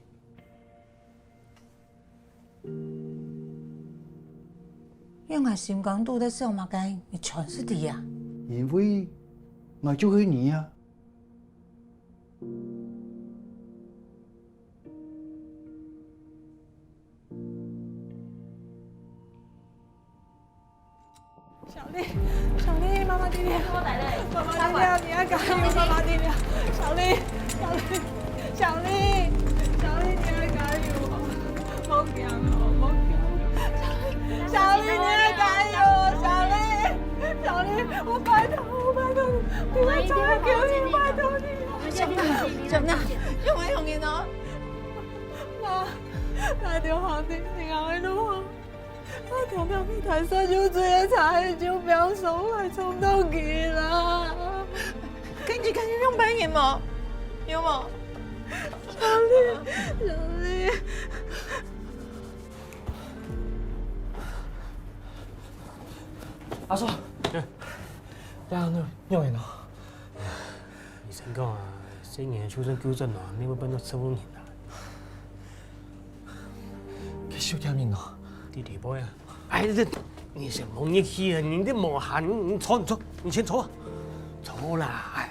仰𠊎心肝肚在想麼个，你全係知啊？因為𠊎就係你啊！小麗，小麗，媽媽在這，媽媽在這，你愛加油，媽媽在這，小麗，小麗。 小麗，小麗，你愛加油哦！莫驚哦，莫驚！小麗，小麗，你愛加油哦！小麗，小麗，𠊎拜託，𠊎拜託你，𠊎再求你，拜託你！小娜，小娜，有麼个用哦？媽，𠊎兜好定定啊，𠊎兜好。 𠊎頭擺去大山就追个車，就放手，𠊎撞到佢啦。該你看有用辦法無？有無？小麗，小麗。阿叔，哎。這樣，仰仔呢？ 醫生講啊，細人就算救轉來，也會變做植物人啊。該手機仔呢？在裡背啊。哎，這，你先莫入去啊，你這無閒，你，你坐，你坐，你先坐啊。坐啦，哎呀。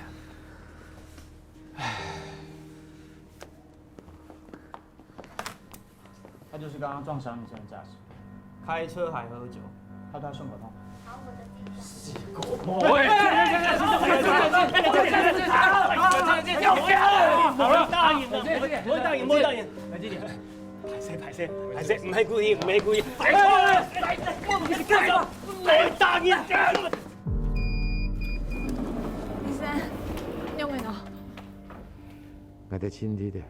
他就是剛剛撞傷女生的駕駛，開車還喝酒，他都要順口痛。死狗婆！好了，大眼的，莫大眼，莫大眼。歹勢，歹勢，歹勢，毋係故意，毋係故意。莫大眼。醫生，仰仔呢？ 𠊎兜盡力咧，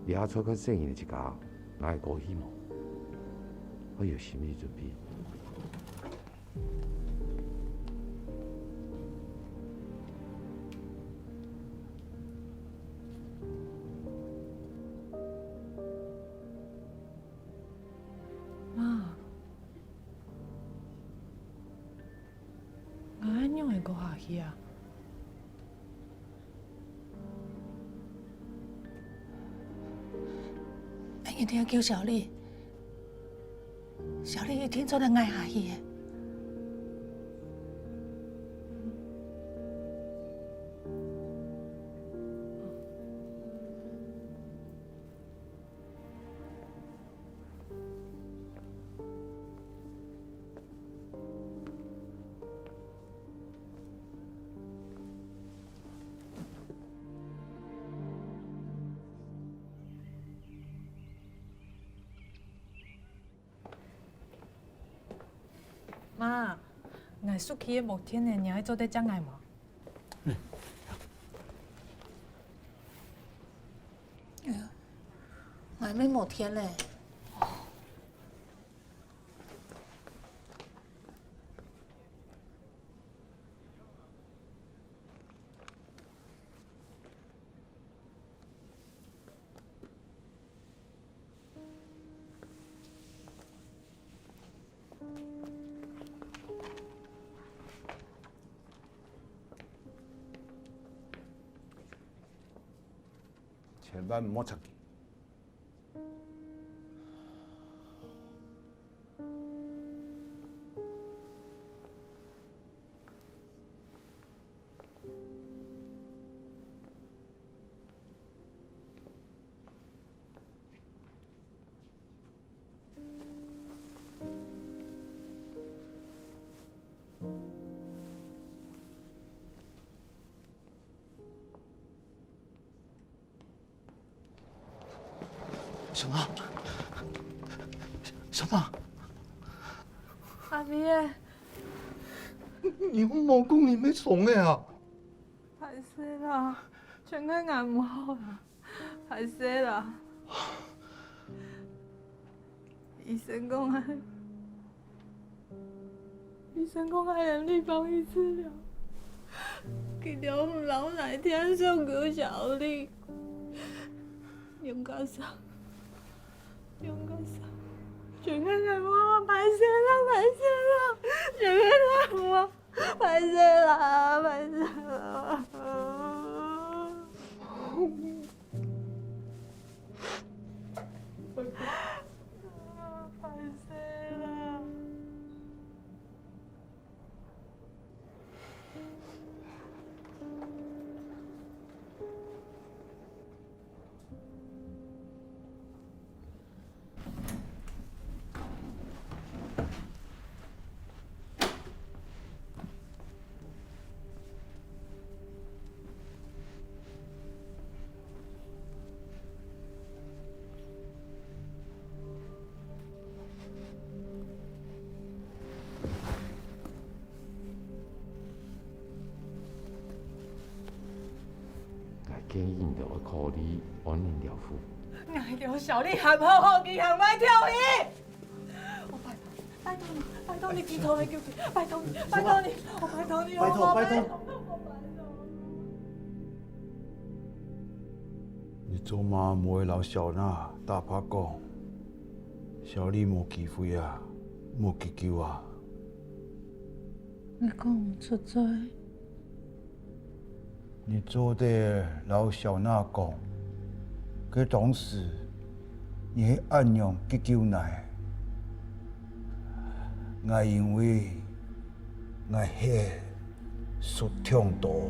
這下出个細人仔自家，𠊎會過去無？愛有心理準備。媽，𠊎仰會過下去啊？ 𠊎一定愛救小麗，小麗一定做得𠊎下去个。 媽，𠊎手機个無電了，你還做得借𠊎無？哎呀，𠊎乜無電了。 千萬毋好插佢。 小娜，小娜，阿飛仔，你莫講你乜爽个啊？歹勢啦，全怪𠊎毋好啦，歹勢啦。醫生講𠊎 醫生講𠊎連你放棄治療，佢兜毋摎𠊎添傷口小麗。楊家生，楊家生，全係𠊎毋好，歹勢啦，歹勢啦，全係𠊎毋好，歹勢啦，歹勢啦。 𠊎建議你兜愛考慮安寧療護。𠊎兜小麗還好好，佢還會跳戲。我拜託你，拜託你，拜託你，低頭來救佢，拜託你，拜託你，我拜託你，拜託，我拜託。拜託。 你做麼毋會摎小娜打拍講，小麗無機會啊，無急救啊？你講毋出嘴。你做得摎小娜講，該當時你係恁樣急救𠊎。𠊎因為 𠊎血失忒多，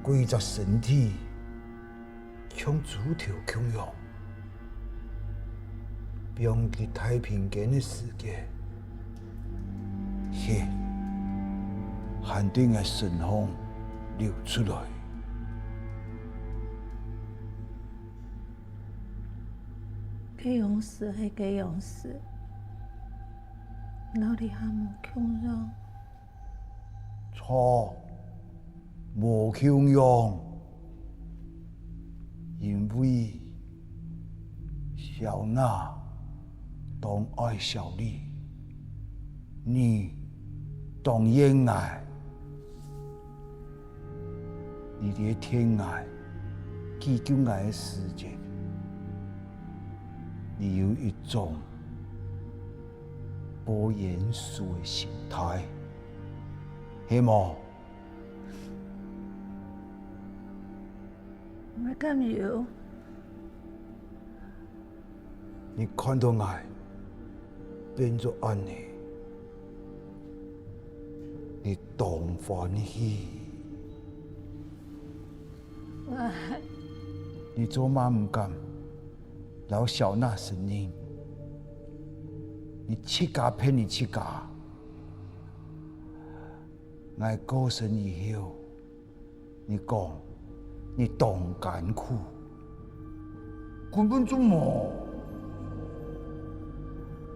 歸隻身體像豬頭共樣，放佢太平間个時節，血還對𠊎身項流出來。該樣時係該樣時，摎你還無共樣。 著，無共樣。因為小娜當愛小麗，你當厭𠊎，你在騙𠊎，計較𠊎个時節，你有一種保險絲个心態，係無？ 𠊎敢有？你看著𠊎變做恁呢，你當歡喜。你做麼毋敢摎小娜承認？你自家騙你自家。𠊎過身以後， 你講你當艱苦，根本就無。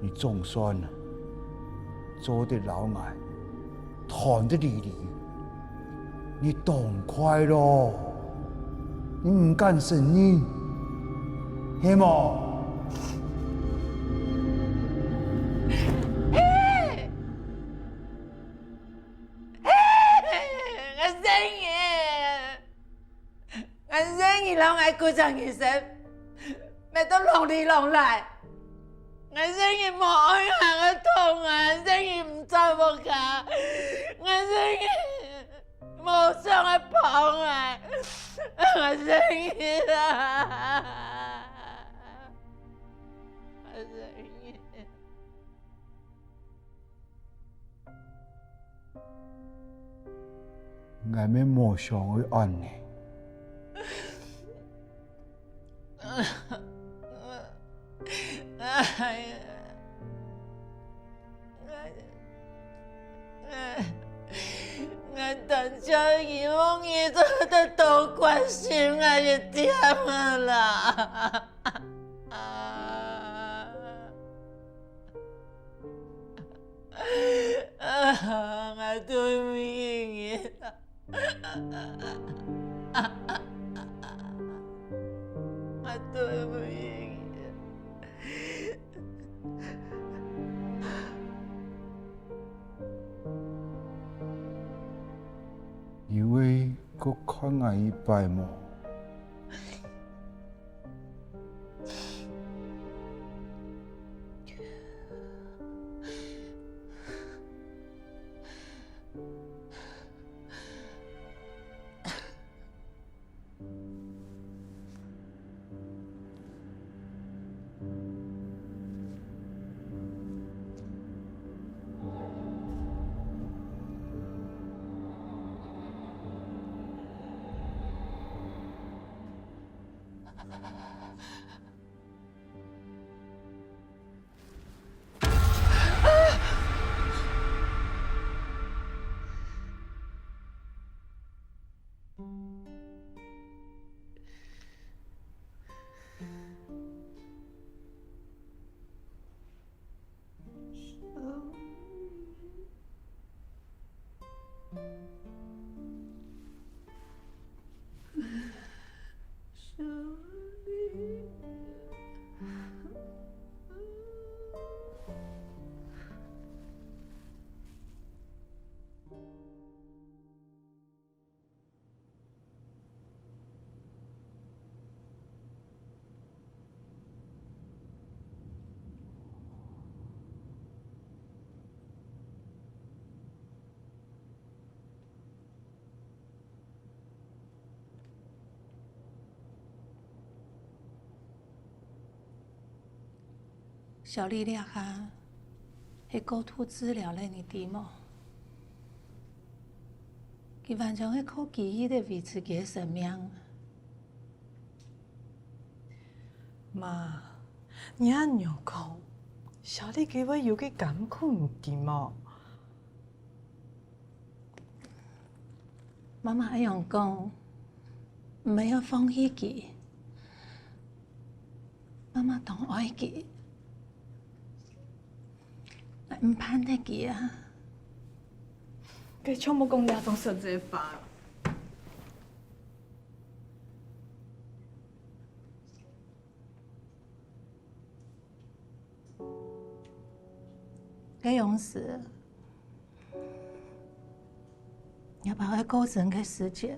你總算做得摎𠊎團得離離，你當快樂，你毋敢承認，係無？ 𠊎承認，𠊎承認摎𠊎過隻人生，搣到浪裡浪賴。𠊎承認無愛𠊎个痛啊，承認毋在屋下。𠊎承認無想愛幫𠊎，𠊎承認啊，𠊎承認。 𠊎乜無想愛恁呢。𠊎單淨希望你做得多關心𠊎一點仔啦。 啊，𠊎對毋起你，𠊎對毋起你。你會過看𠊎一擺無？ 小麗這下係高度治療了，你知無？佢完全係靠機器來維持佢个生命。媽，你恁樣講，小麗佢會有幾艱苦，你知無？ 媽媽恁樣講，毋係愛放棄佢。媽媽當愛佢，𠊎毋盼得佢啊。佢全無講這種實在話。該央時，若爸愛過身个時節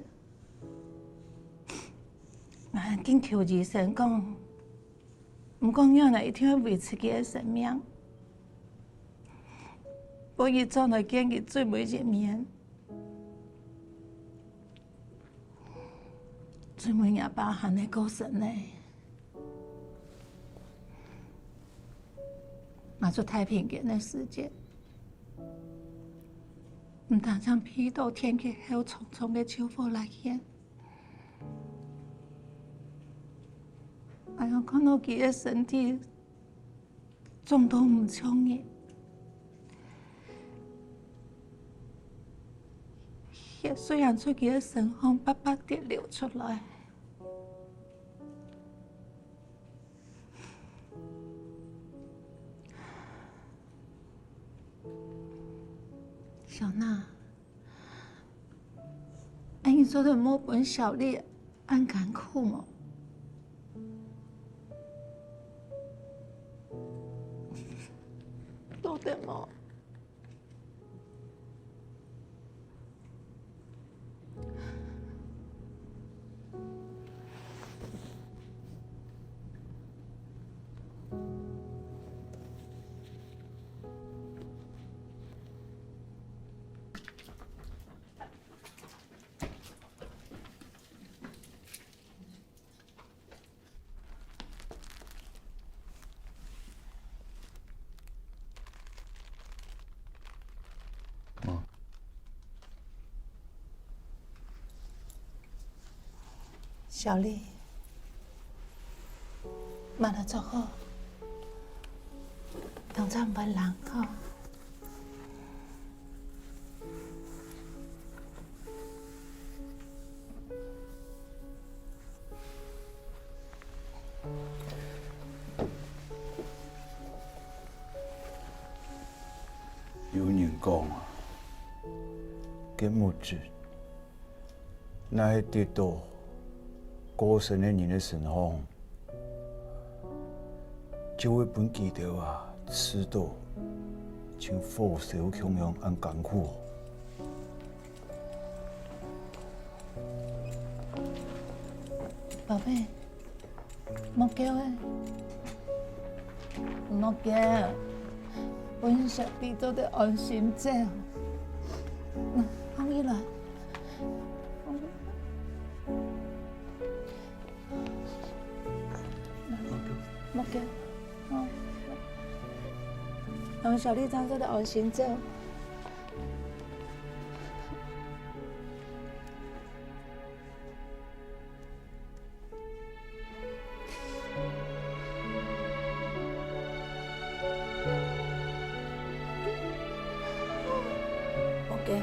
，𠊎緊求醫生講，毋管仰仔一定愛維持佢个生命，分佢轉來見佢最尾一面。 最尾若爸還係過身了。𠊎出太平間个時節，毋單淨鼻著天氣後重重个秋風來現，𠊎還看著佢个身體 腫到毋像人。血雖然出佢个身項白白滴流出來。小娜， 恁樣做得無分小麗恁艱苦無？做得無？ 小麗，慢慢坐好，當場毋會冷吼。 有人講啊，該物質若係滴到過身个人个身項， 就會分佢兜啊，刺到像火燒共樣恁艱苦哦。寶貝，莫噭啊，莫噭，分小弟做得安心走。嗯，放起來。 莫噭，哦，讓小麗正做得安心走。 OK。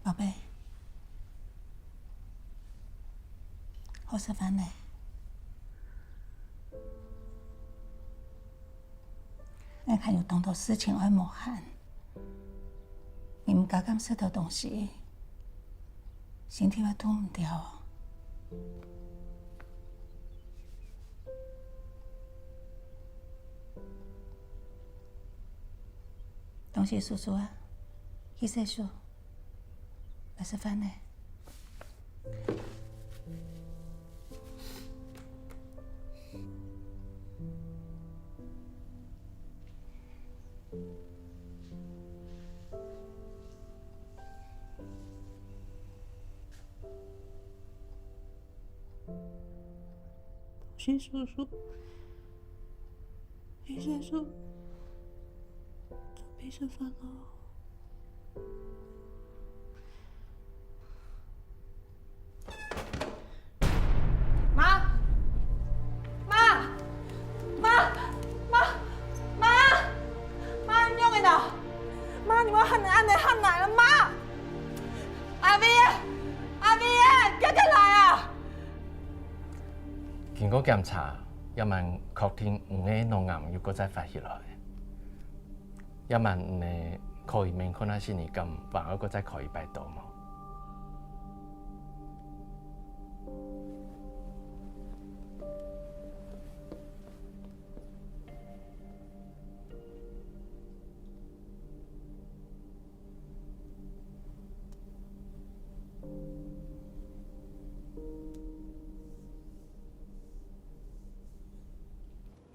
寶貝，好食飯咧。𠊎還有當多事情愛忙閒，你毋加減食兜東西，身體會堵毋牢哦。東西收收啊，去洗手。 來食飯咧。東西收收，去洗手，準備食飯哦。 媽！媽！媽！媽！媽！媽！你仰仔啊？媽，你莫喊恁仔喊𠊎了，媽！阿偉啊！阿偉啊！遽遽來啊！經過檢查，這滿確定你个腦癌又過再發起來。 這滿你可以面看下先，你敢還愛過再開一擺刀無？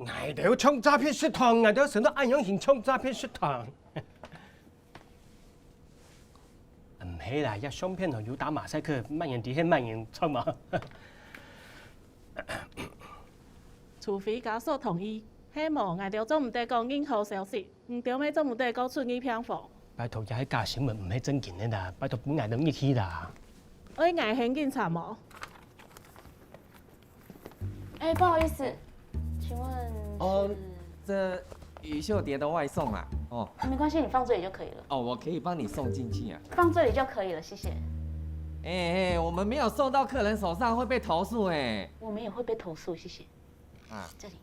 𠊎兜像詐騙集團，𠊎兜成到恁樣形像詐騙集團。毋係啦，這相片頭有打馬賽克，麼人知係麼人，著無？除非家屬同意，係無，𠊎兜做毋得講任何消息，你兜乜做毋得過出入病房。拜託，這係假新聞，毋係正經个啦，拜託分𠊎兜入去啦。愛𠊎喊警察無？ 哎，不好意思，請問是？哦，這余秀蝶的外送啊，哦。没关系，你放这里就可以了。哦，我可以帮你送进去啊。放这里就可以了，谢谢。哎，哎，我们没有送到客人手上会被投诉哎。我们也会被投诉，谢谢。啊。这里。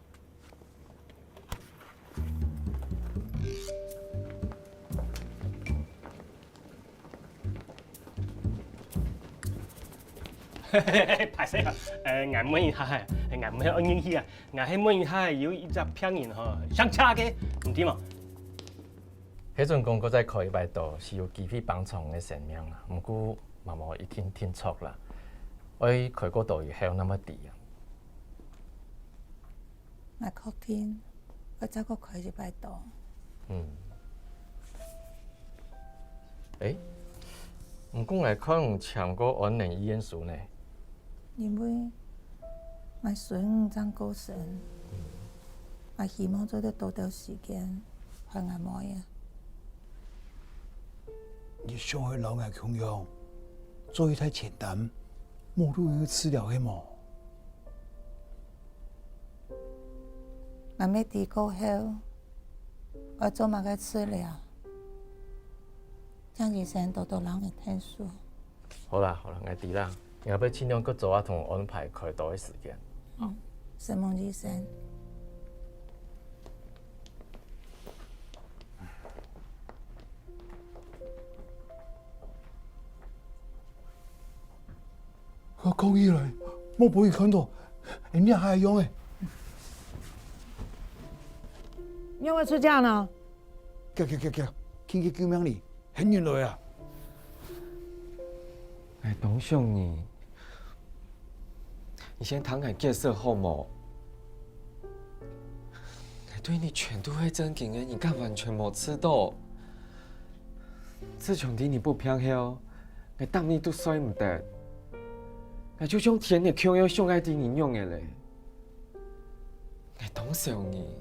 歹勢啊，呃，𠊎問一下，𠊎毋係惡人去啊，𠊎係問一下有一隻病人吼，上車个，你知無？該陣講過再開一擺刀，係有機會幫助你个生命啊，毋過嘛無一定定著啦，愛開過刀以後，正會知啊。 𠊎確定，愛再過開一擺刀。嗯。欸，毋過𠊎看有簽過安寧遺願書呢。因為𠊎孫女正過身，𠊎希望做得多兜時間陪𠊎妹仔。你想愛摎𠊎共樣，做一台前單，無路用个治療係無？ 𠊎乜知過後，愛做麼个治療，請醫生多多摎𠊎𢯭手。好啦，好啦，𠊎知啦，𠊎會盡量過早仔同安排開刀个時間。嗯，承蒙醫生。 我講起來，莫分佢看到，會惹下樣欸。仰會出這呢？遽遽遽遽，緊去救命鈴，喊人來啊！𠊎當想你，你先聽𠊎解釋好無？𠊎對你全都係正經个，你敢完全無試著？ 自從知你發病後，𠊎逐日都睡毋得。𠊎就像天日共樣想愛知你仰仔咧。𠊎當想你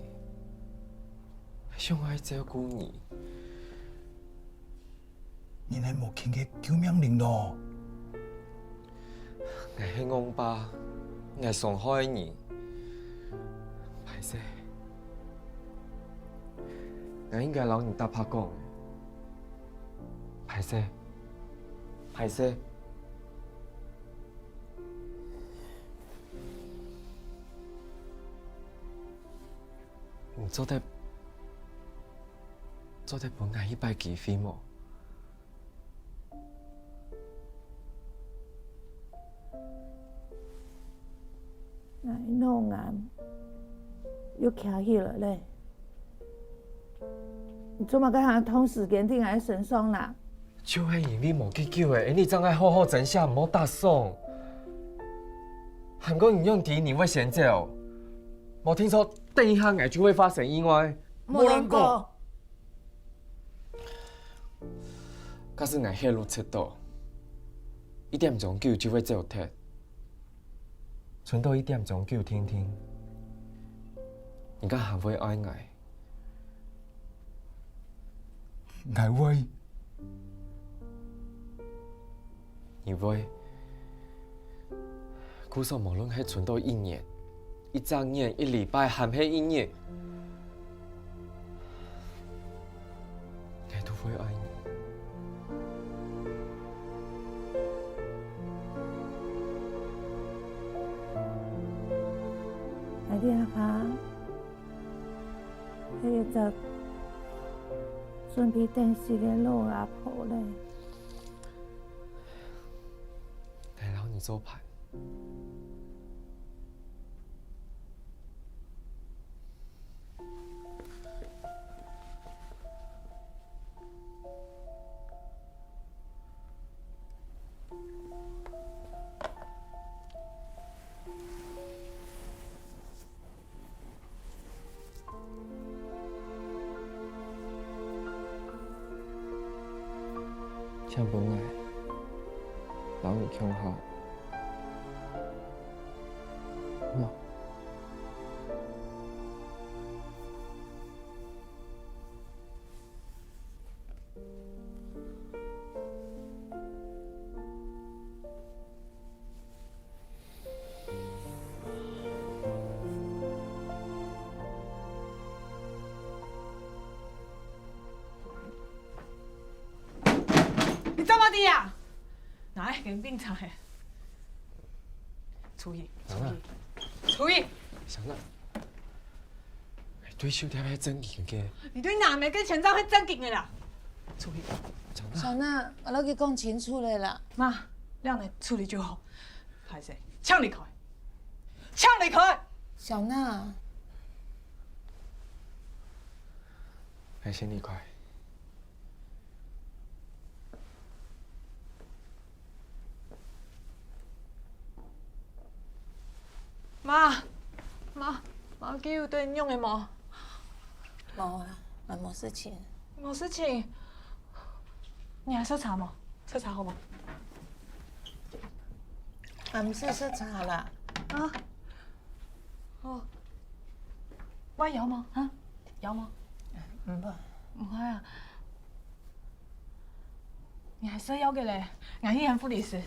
，𠊎想愛照顧你。你係無牽个救命鈴囉。 𠊎係戇巴，𠊎傷害你。歹勢，𠊎應該摎你搭白講。歹勢。歹勢。你做得，做得分𠊎一擺機會無？ 𠊎腦癌又徛起來咧。你做麼个還動時間在𠊎身上啦？就係因為無幾久欸，你正愛好好珍惜，毋好打爽。還過你仰知你會先走？無聽說等一下𠊎就會發生意外？無人講。 假使𠊎歇路直到，一點鐘久就會走忒，伸到一點鐘久定定，你敢還會愛𠊎？𠊎會。 你會。故所無論係伸到一年、一隻月、一禮拜，還係一日，𠊎都會愛你。𠊎這下係一隻準備等死个老阿婆咧。 來摎你做伴。請分𠊎摎你共下。無。 你做麼个啊？哪會跟你拚長嘿？出去，出去，出去！小娜，對手貼係正經个。你對阿姆个錢莊係正經个啦！出去！小娜，小娜，𠊎摎佢講清楚了啦。媽，這樣你處理就好。歹勢，請離開，請離開！小娜，𠊎先離開。 媽，媽，媽，佢有對你仰仔無？無啊，𠊎無事情。無事情？你還食茶無？食茶好無？𠊎毋使食茶啦。啊？哦。會枵無？哈？枵無？毋會。毋會啊。 你還食藥个咧，𠊎去喊護理師。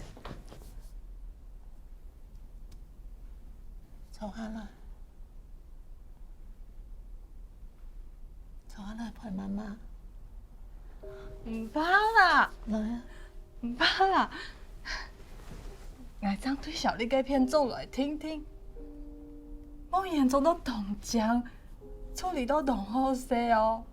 坐下來，坐下來陪媽媽。毋怕啦，來啊，毋怕啦。𠊎正對小麗該片做來定定，望遠做到當靚，處理到當好勢哦。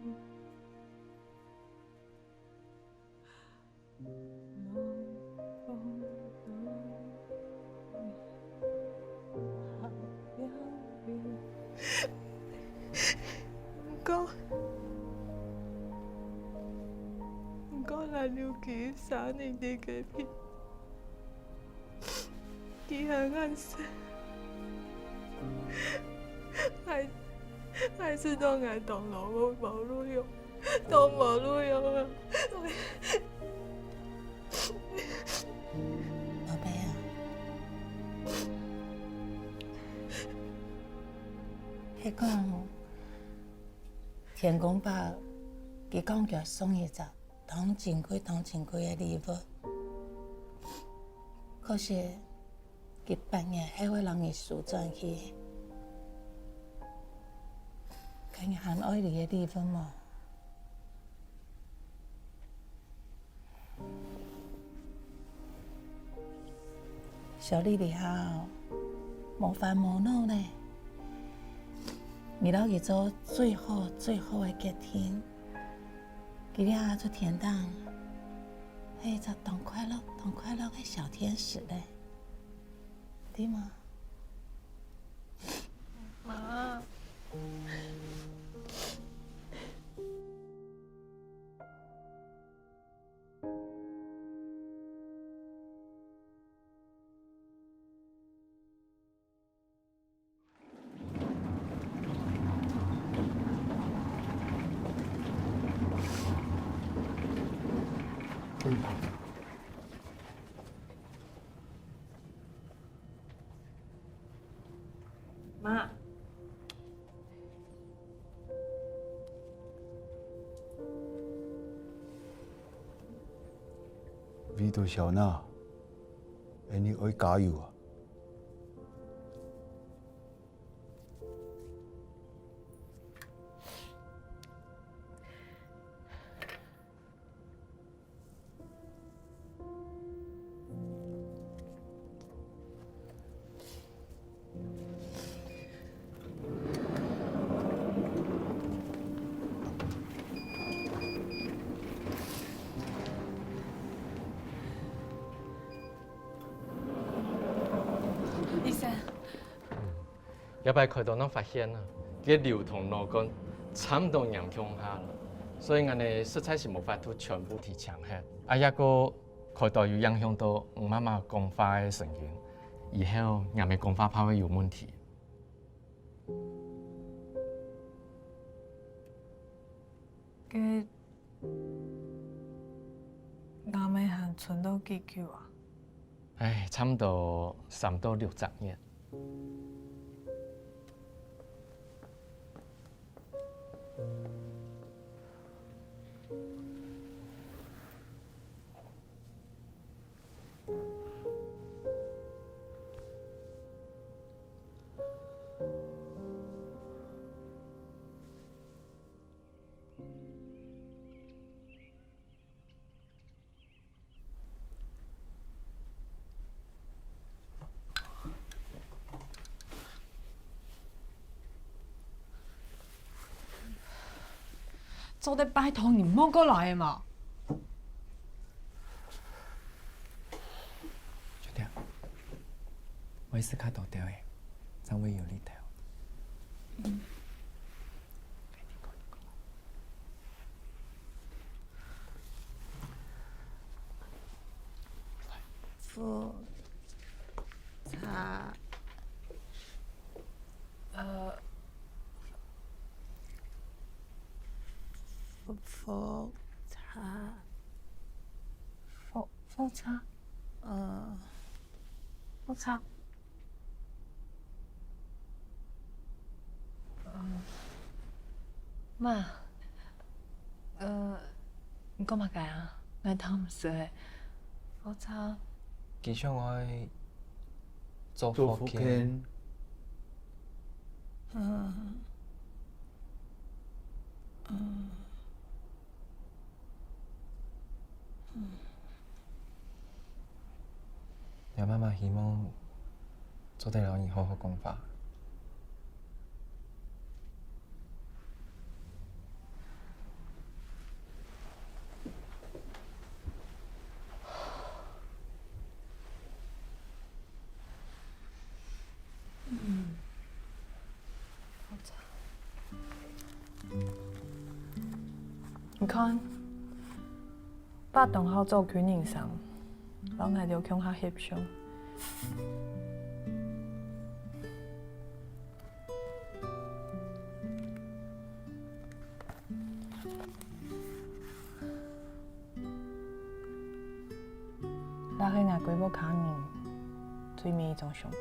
毋過，毋過，𠊎留佢三年个病，佢還恁細。𠊎，𠊎知道𠊎當老無，無路用，當無路用啊！寶貝啊，係講，天公伯佢講佢愛送一隻 當珍貴、當珍貴个禮物。可惜，佢八月後會摎你收轉去。該你還愛這个禮物無？小麗這下哦，無煩無惱咧。你摎佢做最好、最好个決定。 佢這下出天頂，係一隻當快樂、當快樂个小天使咧，對無？媽。媽。為著小娜，恁呢愛加油啊！ 醫生。這擺開刀正發現啊，佢个瘤同腦幹差毋多黏共下了，所以𠊎等實在係無法度全部提淨忒。啊，這个開刀有影響到你媽媽講話个聲音，以後若姆講話怕會有問題。 該吾姆還存到幾久啊？唉，差毋多三到六隻月。 做得拜託你莫過來个無？小姐，我係自家多兜仔，正會有力頭。 複查，呃，複，複查，複，複查，呃，複查。 媽，呃，你講麼个啊？𠊎聽毋識欸。複查。佢想愛做復健。做復健。嗯。嗯。 若媽媽希望做得摎你好好講話。你看，爸當好做軍人衫，摎𠊎兜共下翕相。 這係𠊎歸屋下人最尾一張相片。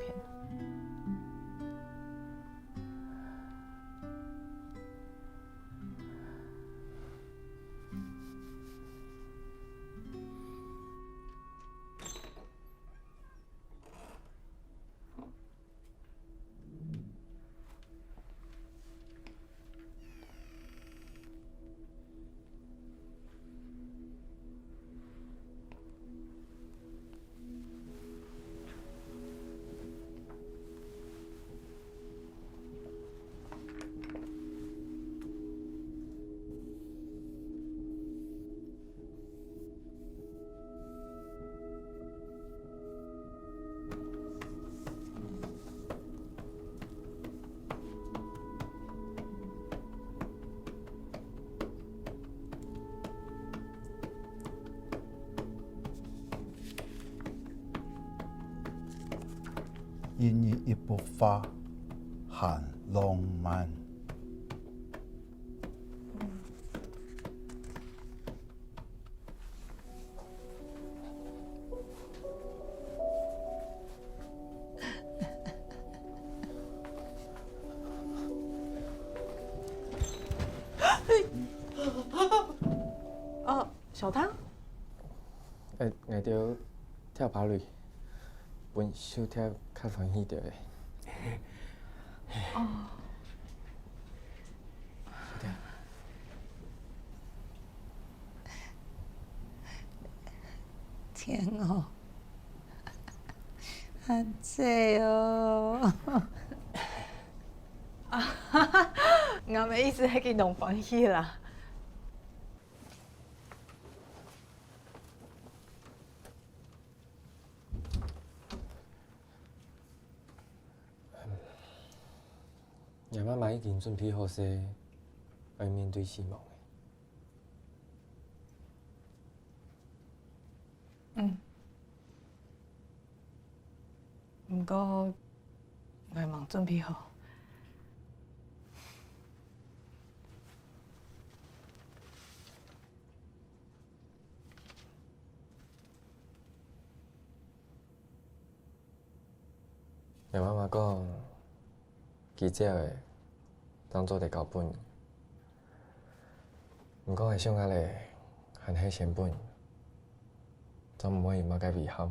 一日一幅畫，還浪漫。 哦，小湯？欸，𠊎兜跳芭蕾，分秀跳較歡喜兜仔。哦。秀跳。 天哦，恁濟哦！啊，𠊎个意思係佢當歡喜啦。𠊎媽媽已經準備好勢，愛面對死亡了。 嗯。毋過，𠊎吂準備好。 𠊎媽媽講，佢走了，正做得交分你。毋過𠊎想下咧，還係先分你，正毋會有麼个遺憾。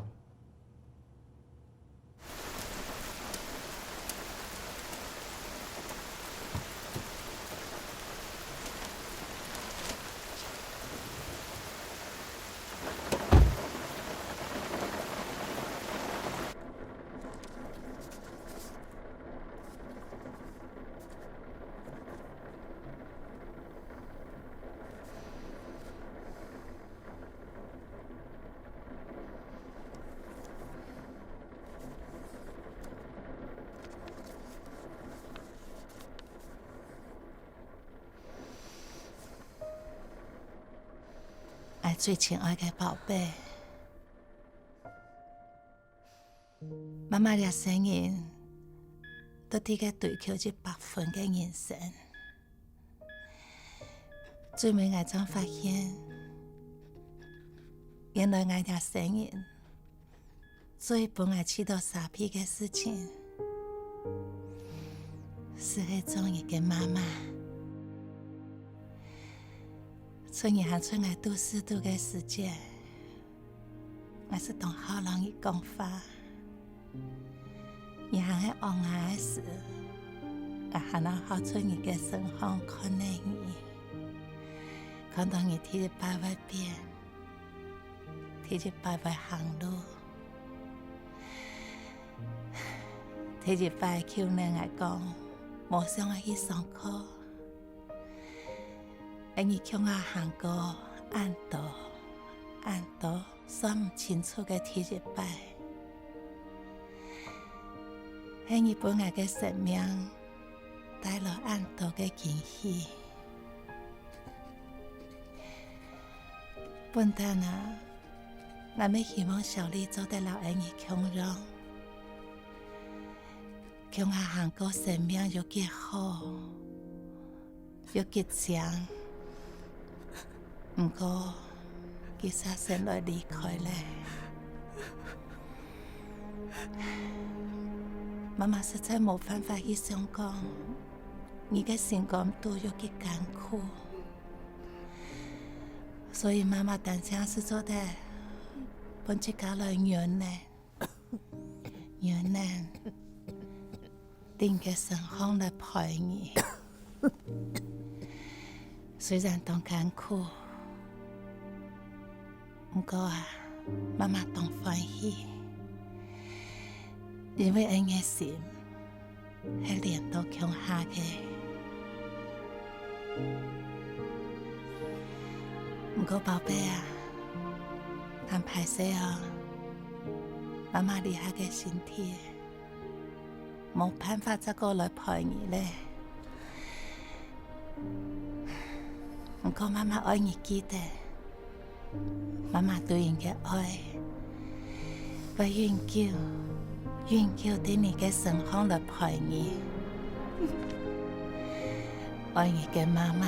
𠊎最親愛个寶貝。 媽媽這生人，到底該追求一百分个人生。最尾𠊎正發現，原來𠊎這生人最分𠊎試著沙鼻个事情，就係做你个媽媽。 出你還出𠊎肚屎肚个時節，𠊎就當好摎你講話。你還係戇仔个時，𠊎還愛好出你个身項看等你，看著你第一擺會變，第一擺會行路，第一擺求等𠊎講，無想愛去上課。 係你共下行過恁多、恁多算毋清楚个第一擺，係你分𠊎个生命帶來恁多个驚喜。本旦啊，𠊎乜希望小麗做得摎𠊎等共樣，共下行過生命有幾好，有幾靚。毋過，佢煞先來離開咧。媽媽實在無辦法去想講，你个心肝肚有幾艱苦。 所以媽媽單淨係做得分自家來忍耐，忍耐，在你个身項來陪你。雖然當艱苦，毋過啊，媽媽當歡喜，因為𠊎个心 係連到共下个。毋過寶貝啊，還歹勢哦，媽媽這下个身體無辦法再過來陪你咧。毋過媽媽愛你記得， 媽媽對你个愛，會永久、永久在你个身項來陪你。愛你个媽媽。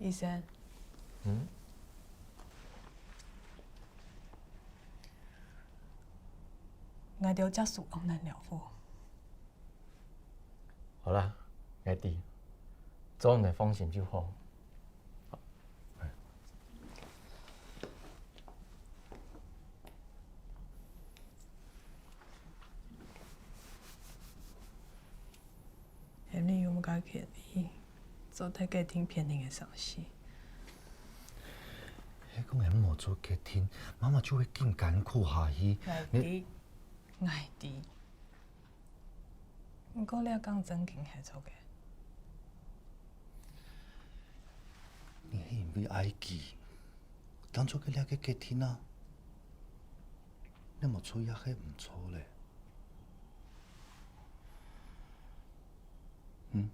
醫生，嗯，𠊎兜接受安寧療法。好啦，𠊎知，做你放心就好。 你有麼个建議，做得決定別人个生死？係講𠊎無做決定，媽媽就會更艱苦下去。𠊎知，𠊎知。毋過這更正經係做个。你係因為愛佢，當做个這个決定啊？ 你無做也係毋著咧。嗯？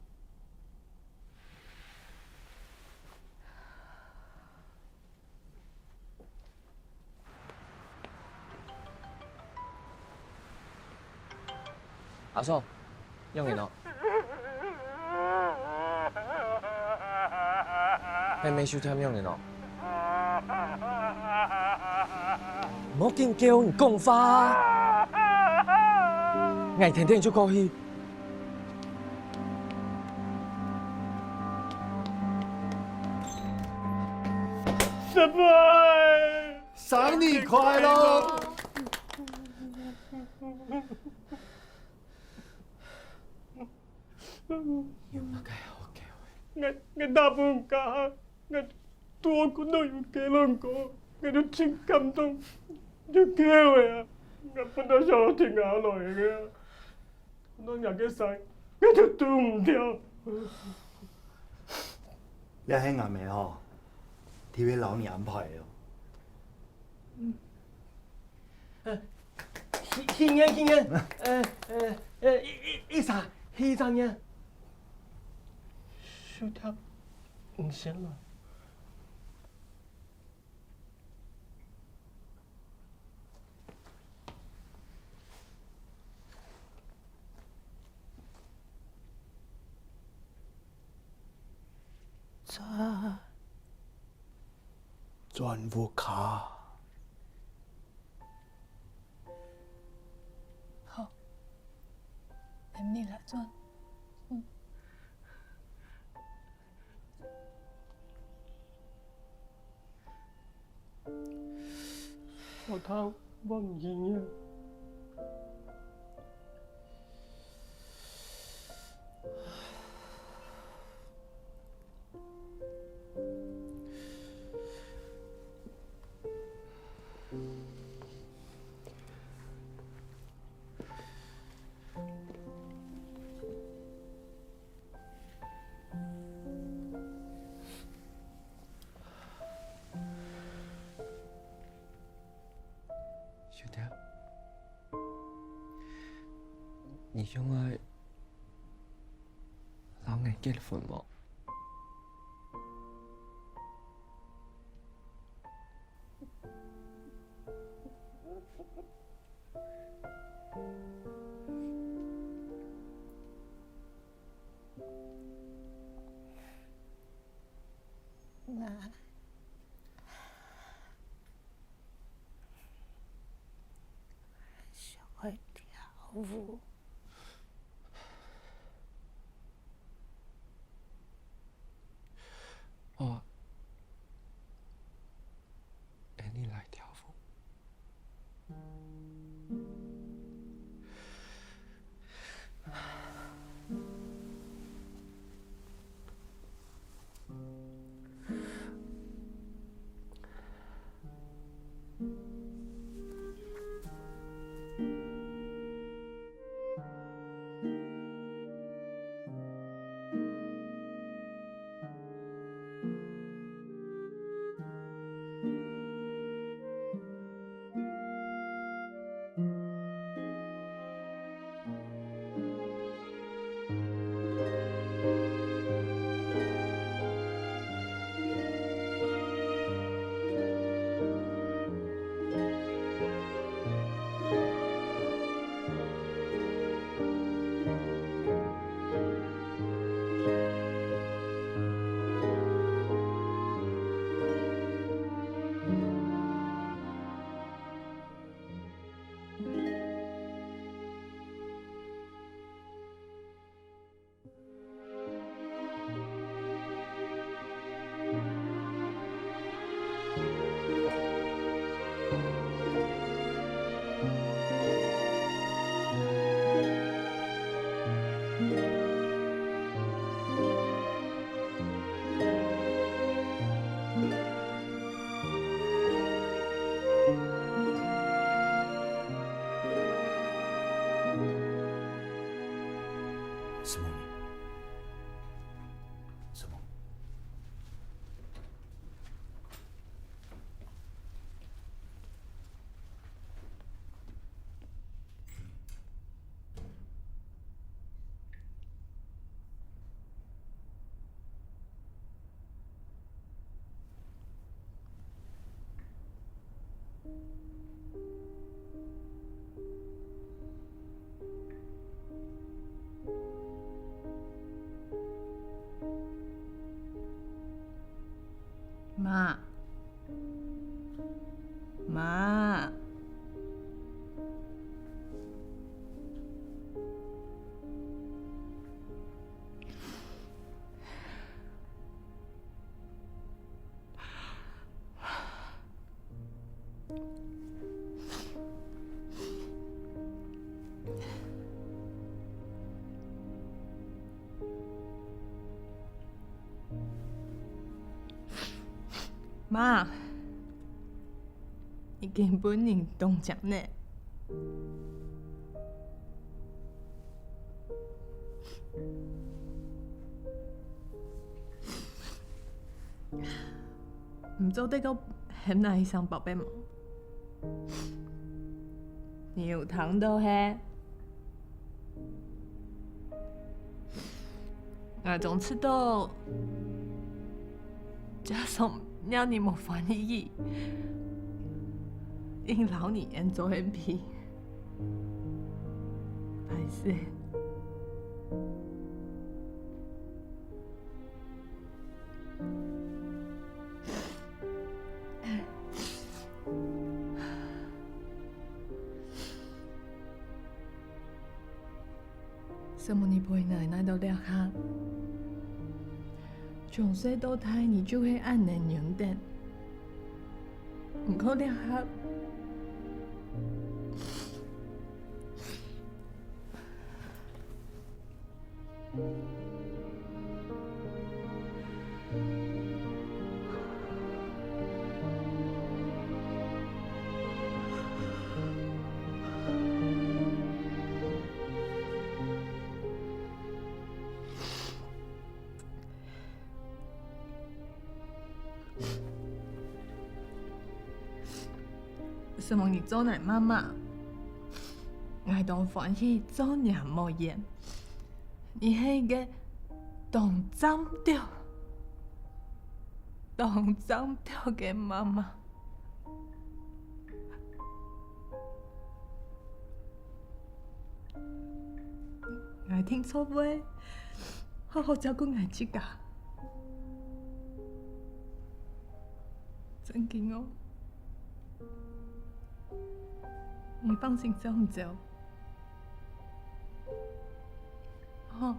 阿叔， 仰形哦？係毋係手忝仰形哦？莫緊噭，你講話啊！𠊎跈等就過去。失敗！生日快樂！ 有麼个好噭个？𠊎，𠊎打分家，𠊎拄好看到有雞卵糕，𠊎就盡感動，就噭个啊！𠊎本來想愛停下來个啊，看到若个聲，𠊎就堵毋牢。這係𠊎姆吼，特別摎你安排个哦。 呃，許，許願，許願，呃，呃，呃，一，一，一儕，許一隻願。手忝，你先來。轉。 轉屋下。好，等你來轉。嗯。學堂，我毋去念。想愛摎𠊎結婚無？ 𠊎想愛跳舞。哦，𠊎俚來跳舞。 承蒙你，承蒙。 媽，媽。 媽，你今晡日當靚呢。你做得過喊𠊎一聲寶貝無？ 你有聽到係？𠊎總試著，加上若你無歡喜佢，應摎你恁做很皮。敗勢。 承蒙你陪𠊎來到這下，從細到大你就係恁樣忍等。毋過這下， 承蒙你做𠊎媽媽。，𠊎當歡喜做若無緣。你係一個當正著、當正著个媽媽。 𠊎定著會好好照顧𠊎自家。正經哦，你放心照你照。吼。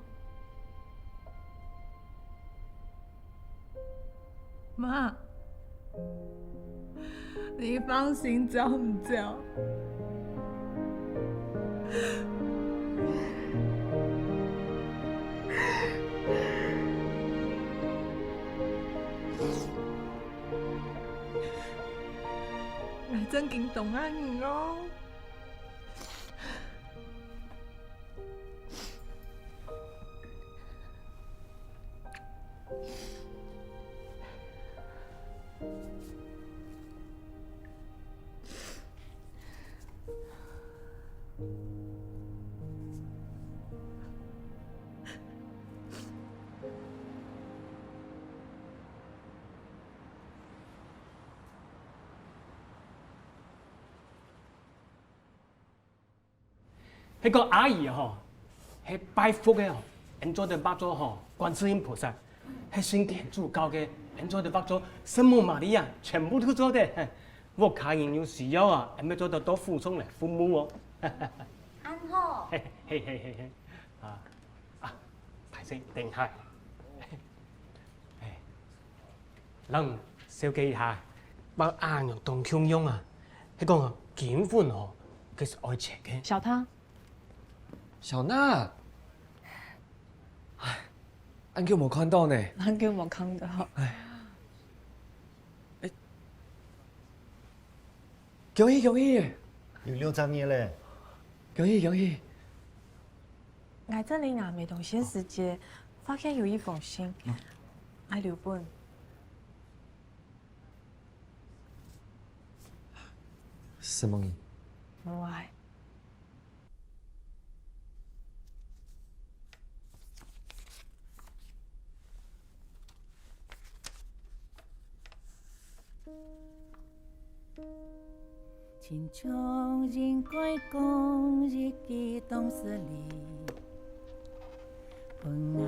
媽，你放心照你照。𠊎正經當愛你哦。 該个阿姨吼，係拜佛个哦，恁做得畫做吼，觀世音菩薩；係信天主教个，恁做得畫做聖母瑪利亞，全部都做得。屋下人有需要啊，恁做得到府上來服務哦。恁好。嘿嘿嘿嘿嘿，啊啊，歹勢，等下。哎， 讓紹介一下，摎阿娘當共樣啊，係講啊，金粉哦，佢係愛錢个。小娜。小娜，唉，恁久無看到呢。恁久無看到。唉，哎，恭喜恭喜！有六隻月咧。恭喜恭喜！ 𠊎這裡啊，每當閒時節，發現有一封信，𠊎留分。什麼意？無愛。 親像應該講一句當失禮，分𠊎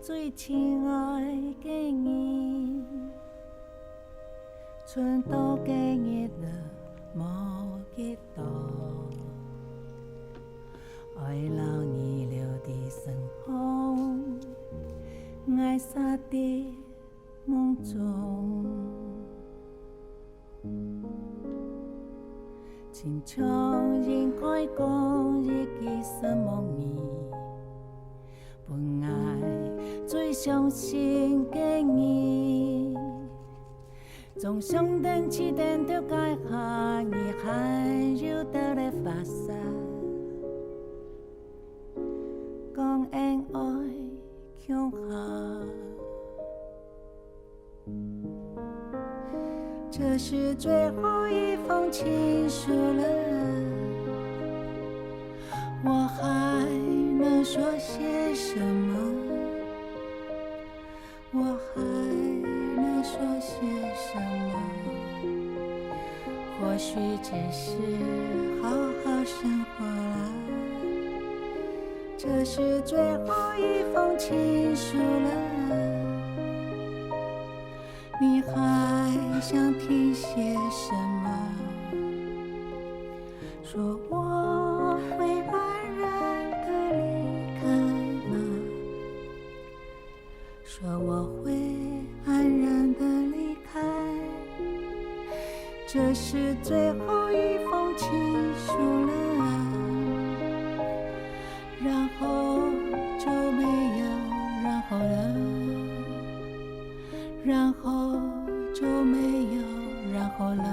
最親愛个人，存到今日了無幾多，愛摎你留在身旁，𠊎煞在 夢中。親像應該講一句什麼你，分𠊎最傷心个你。總想等起等到該下，你還有得來發散，講恩愛 共下。這是最後一封情書了，我還能說些什麼？我還能說些什麼？或許只是好好生活啦。 這是最後一封情書了，你還想聽些什麼？說我會安然地離開嗎？ 說我會安然地離開，這是最後一封情書了啊，然後就沒有然後了，然後就沒有然後了，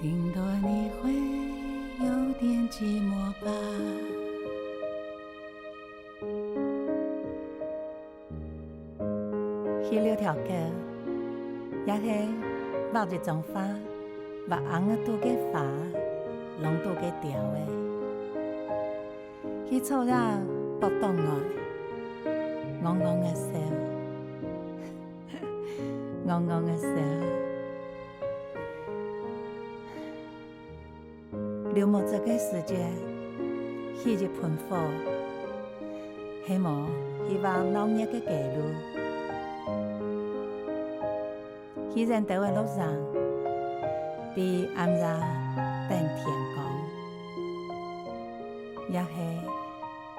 頂多你會有點寂寞吧。 去溜條溝，也係畫一張畫，畫尪仔肚个花。弄到該鳥仔，去草野啄啄愛，戇戇仔笑，戇戇仔笑。 留目汁个時節，起一盆火，係無去畫鬧熱个街路。去遠兜仔落營，在暗夜等天光，也係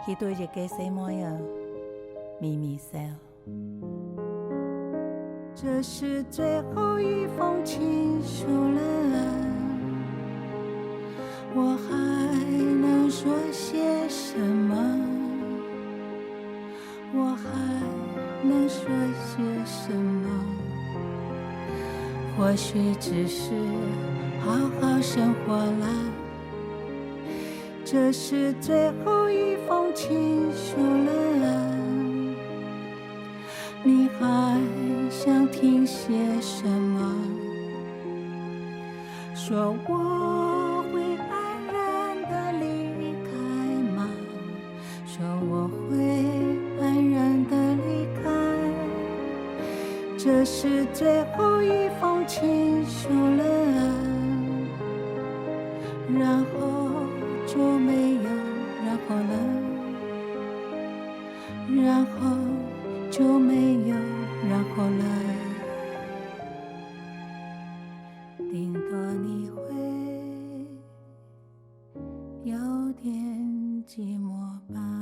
去對一個細妹仔微微笑。 這是最後一封情書了啊，我還能說些什麼？我還能說些什麼？或許只是好好生活啦。 這是最後一封情書了啊，你還想聽些什麼？說我會安然地離開嗎？ 說我會安然地離開，這是最後一封情書了啊，然後就沒有然後了，然後就沒有然後了。頂多你會有點寂寞吧。